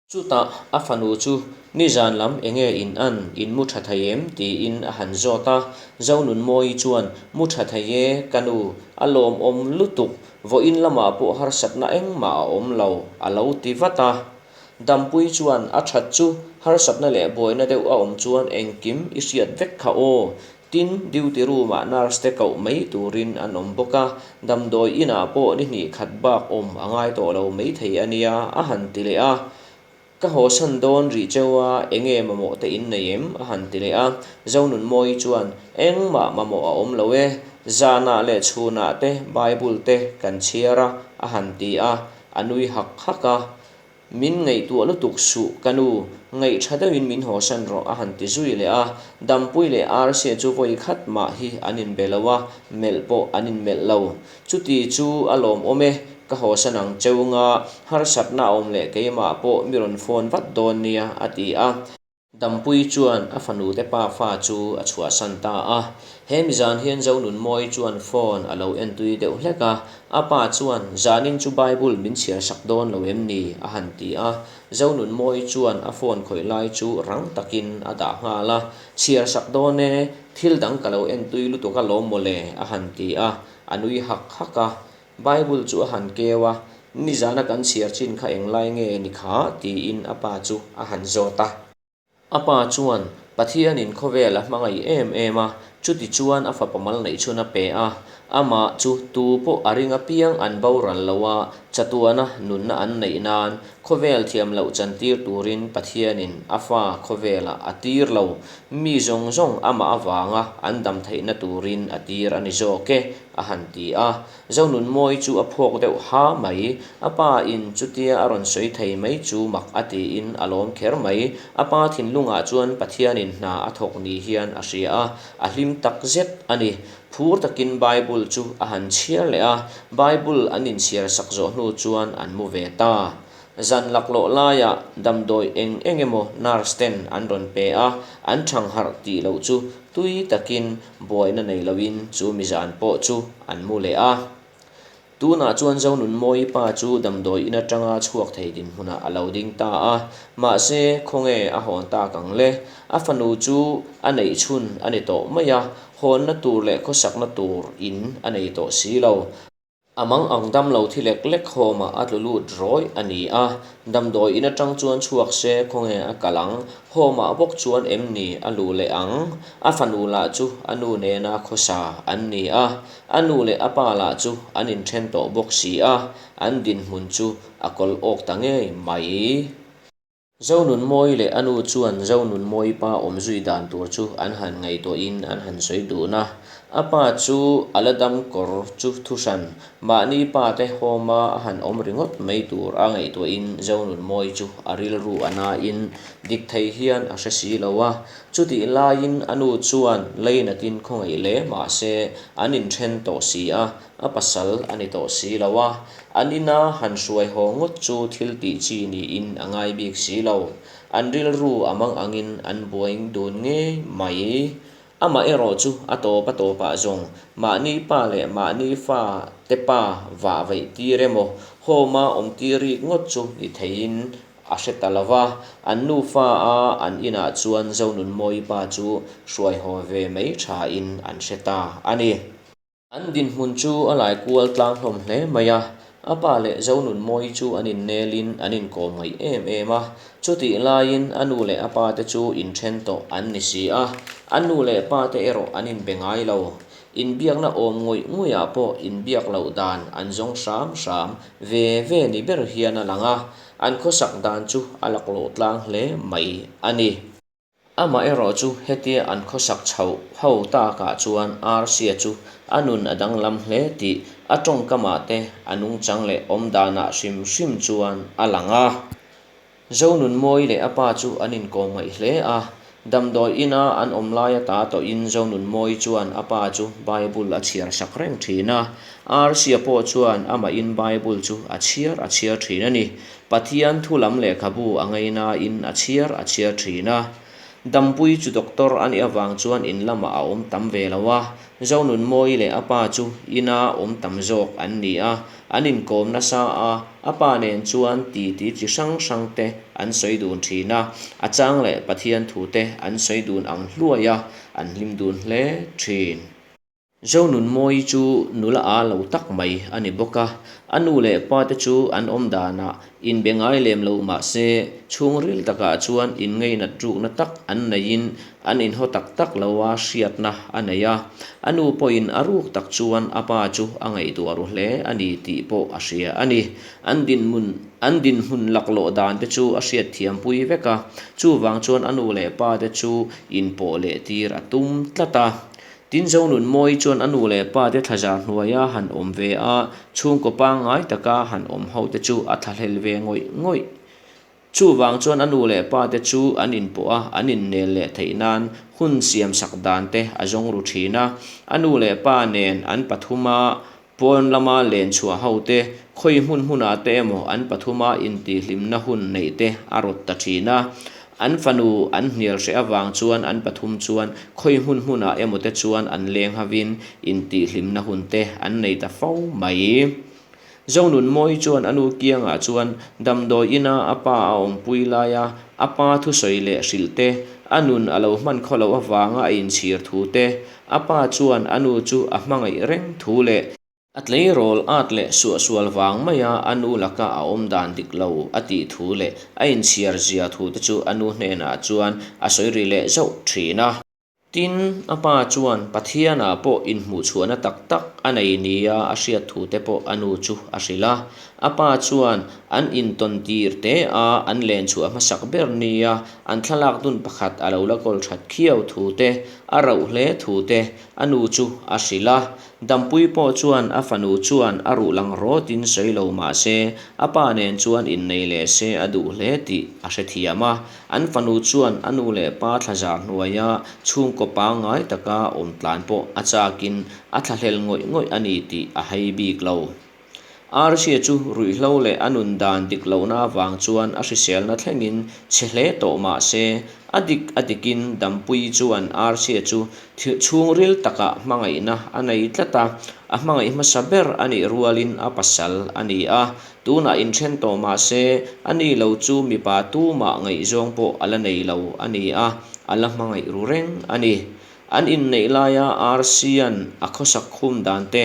Chutah a fanu chu, Nizan lam enge in an, in mu tha thei em? tiin a han zawt a. Zonunmawii chuan, Mu tha thei e, ka nu, a lawmawm lutuk, vawiin lamah pawh harsatna engmah a awm lo, a lo ti vat a. Dampuii chuan, A that chu, harsatna leh buaina deuh a awm chuan engkim i hriat vek kha aw, Tin, duty room-ah nurse te koh mai turin an awm bawk a, damdawi inah pawh ni hnih khat bak awm a ngai tawh lo maithei a nia, a han ti leh a. Ka hawsan dawn rih cheu a, enge mamawh te in nei em? a han ti leh a. Zonunmawii chuan, Engmah mamawh a awm lo e, zanah leh chhunah te Bible te kan chhiar a, a han ti a, a nui hak hak a. Min ngaihtuah lutuk suh ka nu, ngaihṭha deuhin min hawsan rawh a han ti zui leh a, Dampui leh Arsia chu vawi khat mah hi an inbe lo a, melh pawh an inmelh lo. Chuti chu a lawmawm e, ka hawsan ang cheu nga, harsatna a awm leh keimah pawh mi rawn phone vat dawn nia a ti a. Dampui chuan a fanute pa fa chu a chhuahsan ta a. He mi zan hian Zonunmawii chuan phone a lo entui deuh hlek a, a pa chuan, Zanin chu Bible min chhiarsak dawn lo em ni? a han ti a. Zonunmawii chuan a phone khawih lai chu rang takin a dah nghal a, Chhiarsak dawn e, thil dang ka lo entui lutuk a lawm mawle, a han ti a, a nui hak hak a. Bible chu a han keu a, Nizana kan chhiar chin kha englai nge ni kha? tiin a pa chu a han zawt a. A pa chuan, Pathianin khawvel a hmangaih em em a, chuti chuan a fapa mal neih chhun a pe a, amah chu tu pawh a ring apiang an boral lo a, chatuana nunna an neih nan khawvel thiam loh chantir turin Pathianin a fa khawvelah a tir lo, mi zawng zawng amah avanga an dam theihna turin a tir a ni zawk e, a han ti a. Zonunmawii chu a phawk deuh ha mai. A pa in chutia a rawn sawi thei mai chu mak a tiin a lawm kher mai. A pa thinlungah chuan Pathianin hna a thawk ni hian a hria a, a hlim tak zet a ni. Phur takin Bible chu a han chhiar leh a, Bible an inchhiar sak zawh hnu chuan an mu ve ta. Zan laklawh laiah damdawi eng eng emaw nurse ten an rawn pe a, an thangharh tih loh chu tui takin buaina nei loin chu mizan pawh chu an mu leh a. Tunah chuan Zonunmawii pa chu damdawi in atanga chhuak thei dinhmunah a lo ding ta a, mahse khawnge a hawn tak ang le? A fanu chu a neih chhun a ni tawh mai a, hawnna tur leh khawsakna tur in a nei tawh si lo. A mang ang dam lo thi lek lek hawmah a tlu lut rawih a ni a, damdawi in atang chuan chhuak se khawnge a kal ang, hawmah bawk chuan em ni a luh leh ang? A fanu lah chu a nu nena khawsa an ni a, a nu leh a pa lah chu an inthen tawh bawk si a, an dinhmun chu a kawl awk ta ngei mai. Zonunmawii leh a nu chuan Zonunmawii pa awm zui dan tur chu an han ngaihtuahin an han sawi dun a. A pa chu a la dam kawr chu thuhran, mahni pa te hawma a han awm ringawt mai tur a ngaihtuahin Zonunmawii chu a rilru a nain dik thei hian a hre si lo a. Chutih laiin a nu chuan leinatin khawngaih hle mah se an inthen tawh si a, A pasal a ni tawh si lo a, an ina han hruai haw ngawt chu thil tih chi niin a ngai bik si lo. An rilru a mang angin an buai dun ngei mai. Amah erawh chu a tawp a tawpah zawng mahni pa leh mahni fa te pa vah veih tir emaw home-a awm tir rik ngawt chu ni theiin a hre ta lo va, an nufa a an inah chuan Zonunmawii pa chu hruai haw ve mai thain an hre ta a ni. An dinhmun chu a lai kual tlang hlawm hle mai a, a pa leh Zonunmawii chu an innelin an inkawm ngaih em em a, chutih laiin a nu leh a pa te chu inthen tawh an ni si a, a nu leh pa te erawh an inbe ngai lo. Inbiakna awm ngawih ngawihah pawh inbiak loh dan an zawng hram hram ve ve ni ber hian a lang a, an khawsak dan chu a laklawh tlang hle mai a ni. Amaherawh chu hetia an khawsak chhoh ho takah chuan Arsia chu a nun a danglam hle tih a tawngkamah te a nungchang leh awmdanah hrim hrim chuan a lang a. Zonunmawii leh a pa chu an inkawm ngaih hle a, damdawi ina an awm laia ta tawhin Zonunmawii chuan a pa chu Bible a chhiar sak reng thin a, Arsia pawh chuan amahin Bible chu a chhiar a chhiar thin a ni. Pathian thu lam lehkhabu a ngainain a chhiar a chhiar thin a. Dampuii chu doctor a nih avang chuan in lamah a awm tam ve lo a, Zonunmawii leh a pa chu ina awm tam zawk an ni a, an inkawm nasa a, a pa nen chuan titi chi hrang hrang te an sawi dun thin a, a chang leh Pathian thu te an sawi dun ang hluai a, an hlim dun hle thin. Zonunmawii chu nula a lo tak mai a ni bawk a, a nu leh pa te chu an awm danah inbe ngai lem lo mah se, chhungril takah chuan inngainat rukna tak an neiin an inhaw tak tak lo a hriatna a nei a. A nu pawhin a ruk tak chuan a pa chu a ngaihtuah ru hle a ni tih pawh a hria a ni. An dinhmun an dinhmun laklawh dan te chu a hriatthiampui vek a, chuvang chuan a nu leh pa te chu inpawh leh tir a tum tlat a. Tin Zonunmawii chuan a nu leh pa te thlazar hnuaia han awm ve a, chhungkaw pangngai taka han awm ho te chu a thlahlel ve ngawih ngawih. Chuvang chuan a nu leh pa te chu an inpawh a, an innel leh theih nan hun siam sak dan te a zawng ru thin a. A nu leh pa nen an pathuma Pawn lama len chhuah ho te, khawi hmun hmunah te emaw an pathuma intihhlimna hun neih te a rawt ta thin a. An fanu an hnial hreh avang chuan an pathum chuan khawi hmun hmunah emaw te chuan an leng havin intihhlimna hun te an nei ta fo mai. Zonunmawii chuan a nu kiangah chuan damdawi ina a pa a awmpui laia a pa thusawi leh hrilh te, a nun a lo hman khaw loh avanga a inchhir thu te, A pa chuan a nu chu a hmangaih reng thu leh a tleirawl at leh suahsual vang maia a nu laka a awm dan dik lo a tih thu leh a inchhiar zia thu te chu a nu hnenah chuan a sawi ri leh zauh thin a. Tin, a pa chuan Pathianah pawh inhmuhchhuahna tak tak a nei nia a hriat thu te pawh a nu chu a hrilh a. A pa chuan an intawn tir te a an len chhuah hmasak ber nia an thlalak dun pakhat a lo la kawl that khiau thu te, a rauh hle thu te a nu chu a hrilh a. Dampui pawh chuan a fanu chuan a ruh lang rawtin sawi lo mah se a pa nen chuan innei leh se a duh hle tih a hrethiam a. An fanu chuan a nu leh pa thlazar hnuaia chhungkaw pangngai taka awm tlan pawh a chakin a thlahlel ngawih ngawih a ni tih a hai bik lo. Arsia chu ruihhlo leh a nun dan dik lohna avang chuan a hriselna thlengin chhe hle tawh mah se, a dik a dikin Dampuii chuan Arsia chu chhungril takah hmangaihna a nei tlat a, a hmangaih hmasa ber a nih rualin a pasal a ni a, tunah inthen tawh mah se, a ni lo chu mipa tumah ngaihzawng pawh a la nei lo a ni a, a la hmangaih ru reng a ni. An inneih laia Rc-a'n a khawsak khum dan te,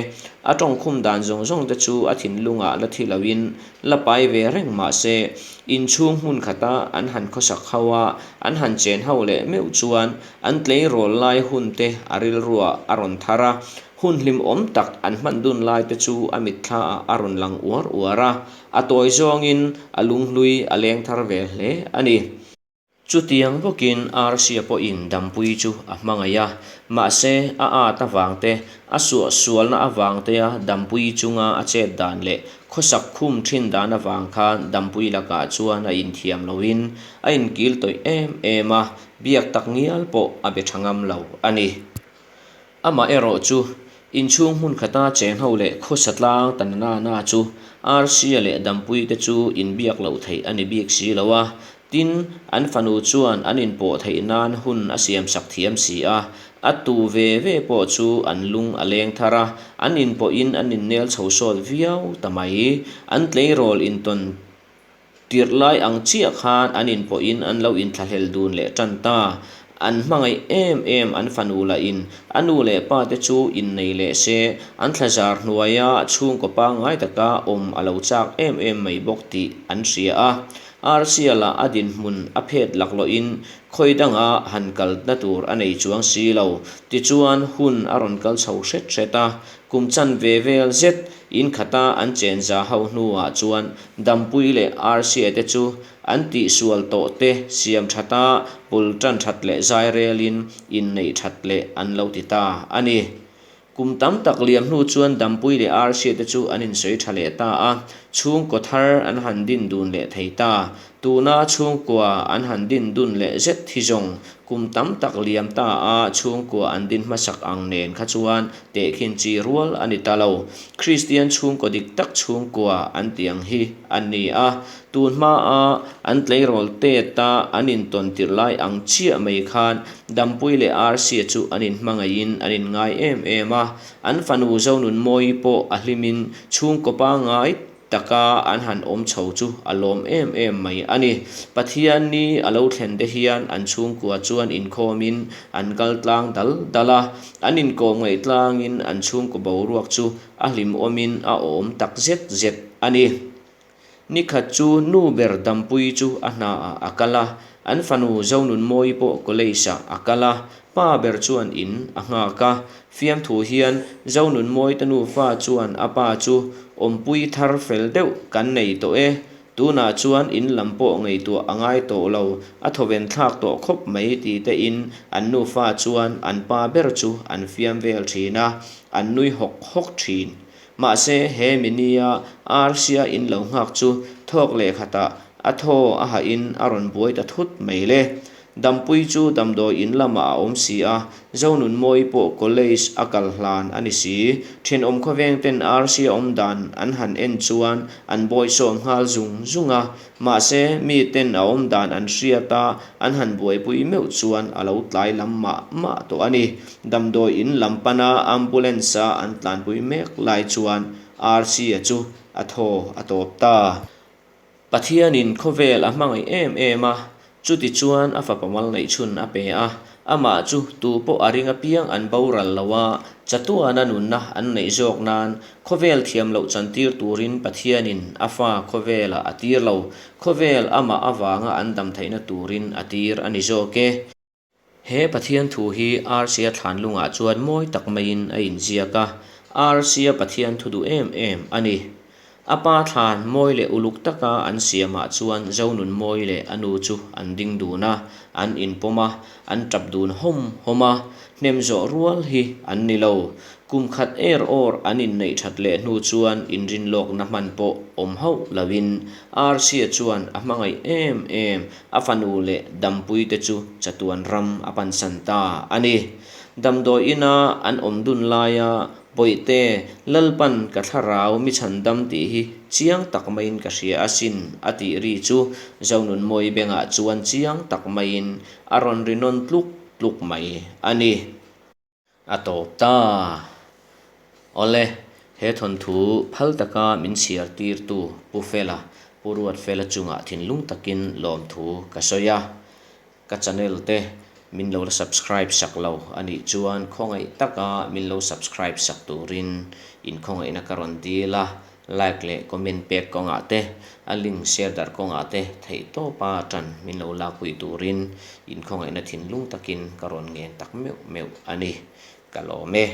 a tawng khum dan zawng zawng te chu a thinlungah la thi loin la pai ve reng mah se, inchhung hmun khata an han khawsak ho a, an han chen ho leh meuh chuan an tleirawl lai hun te a rilruah a rawn thar a, hun hlimawm tak an hman dun lai te chu a mitthlaah a rawn lang uar uar a, a tawi zawngin a lunghlui a leng thar ve hle a ni. Chutiang bawkin Arsia pawhin Dampui chu a hmangaih a, mahse a at avang te, a suahsualna avang tea Dampui chunga a chet dan leh khawsak khum thin dan avang khan Dampui lakah chuan a inthiam loin a inkil tawih em em a, biak tak ngial pawh a be tha ngam lo a ni. Amah erawh chu inchhung hmun khata cheng ho leh khawsa tlang ta na na chu Arsia leh Dampui te chu inbiak loh theih a ni bik si lo a, tin, an fanu chuan an inpawh theih nan hun a siamsak thiam si a, a tu ve ve pawh chu an lung a leng thar a, an inpawhin an innel chho sawt viau ta mai. An tleirawl intawn Tirh lai ang chiah khan an inpawhin an lo inthlahlel dun leh tan ta. An hmangaih em em an fanu lahin a nu leh pa te chu innei leh se, an thlazar hnuaia chhungkaw pangngai taka awm a lo chak em em mai bawk tih an hria a. Arsia lah a dinhmun a phet laklawhin khawi danga han kalna tur a nei chuang si lo. Tichuan hun a rawn kal chho hret hret a, kum chanve vel zet In khata an chen za ho hnuah chuan Dampui leh Arsia te chu an tihsual tawh te siam thata pul tan that leh zai relin inneih that leh an lo ti ta a ni. Kum tam tak liam hnu chuan Dampui leh Arsia te chu an insawi tha leh ta a. Chhungkaw thar an han din dun leh thei ta. Tuna chhungkua an han din dun leh zet hi zawng kum tam tak liam ta a chhungkua an din hmasak ang nen kha chuan tehkhin chi rual a ni ta lo. Kristian chhungkaw dik tak chhungkua an tih ang hi a ni a. Tun hmaa an tleirawl tet a an intawn tirh lai ang chiah mai khan Dampui leh Arsia chu an inhmangaihin an inngai em em a. An fanu Zonunmawii pawh a hlimin chhungkaw pangngai taka an han awm chho chu a lawm em em mai a ni. Pathianni a lo thlen te hian an chhungkua chuan inkhawmin an kal tlang dal dal a, an inkawm ngaih tlangin an chhungkaw boruak chu a hlimawmin a awm tak zet zet a ni. Nikhat chu nu ber Dampuii chu a hnaah a kal a, an fanu Zonunmawii pawh college-ah a kal a, pa ber chuan in a nghak a. Fiamthu hian Zonunmawii te nufa chuan a pa chu awmpui thar fel deuh kan nei tawh e, tunah chuan in lam pawh ngaihtuah a ngai tawh lo, a thawven thlak tawh khawp mai ti tein an nufa chuan an pa ber chu an fiam vel thin a, an nui hawk hawk thin. Mahse, he minia Arsia in lo nghak chu thawk leh khatah a thaw a hahin a rawn buai ta thut mai le. Dampui chu damdawi in lamah a awm si a, Zonunmawii pawh college a kal hlan a ni si. Thenawm khawveng ten Arsia awm dan an han en chuan an bawisawm nghal zung zung a, mahse, mi ten a awm dan an hriat a, an han buaipui meuh chuan a lo tlai lam mah mah tawh a ni. Damdawi in lam pana ambulance-a an tlanpui mek lai chuan Rc-a chu a thaw a tawp ta. Pathianin khawvel a hmangaih em em a, chuti chuan a fapa mal neihchhun a pe a, amah chu tu pawh a ring apiang an boral lo a, chatuana nunna an neih zawk nan khawvel thiam loh chantir turin Pathianin a fa khawvelah a tir lo, khawvel amah avanga an dam theihna turin a tir a ni zawk e. He Pathian thu hi Arsia thlanlungah chuan mawi tak maiin a inziak a, Arsia Pathian thu duh em em a ni. A pa thlan mawi leh uluk taka an siamah chuan Zonunmawi leh a nu chu an ding dun a, an inpawm a, an tap dun hawm hawm a, hnem zawh rual hi an ni lo. Kum khat er awr an inneih that leh hnu chuan inrinlawkna hman pawh awm hauh loin Arsia chuan a hmangaih em em A fanu leh dampuite chu chatuan ram a pansan ta a ni. Damdawi ina an awm dun laia Bawihte, Lalpan ka thlarau mi chhandam tih hi chiang tak maiin ka hria asin a tih ri chu Zonunmawii bengah chuan chiang tak maiin a rawn ri nawn tluk tluk mai a ni. A tawp ta. Awle, he thawnthu phal taka min chhiar tirtu Pu Fela, Pu Ruatfela chungah thinlung takin lawmthu ka sawi a. Ka channel te min lo la subscribe sak lo a nih chuan khawngaih taka min lo subscribe sak turin inkhawngaihna ka rawn dil a. Like leh comment pek kawngah te, a link share darh kawngah te theihtawpa tan min lo lakpui turin inkhawngaihna thinlung takin ka rawn ngen tak meuh meuh a ni. Ka lawm e.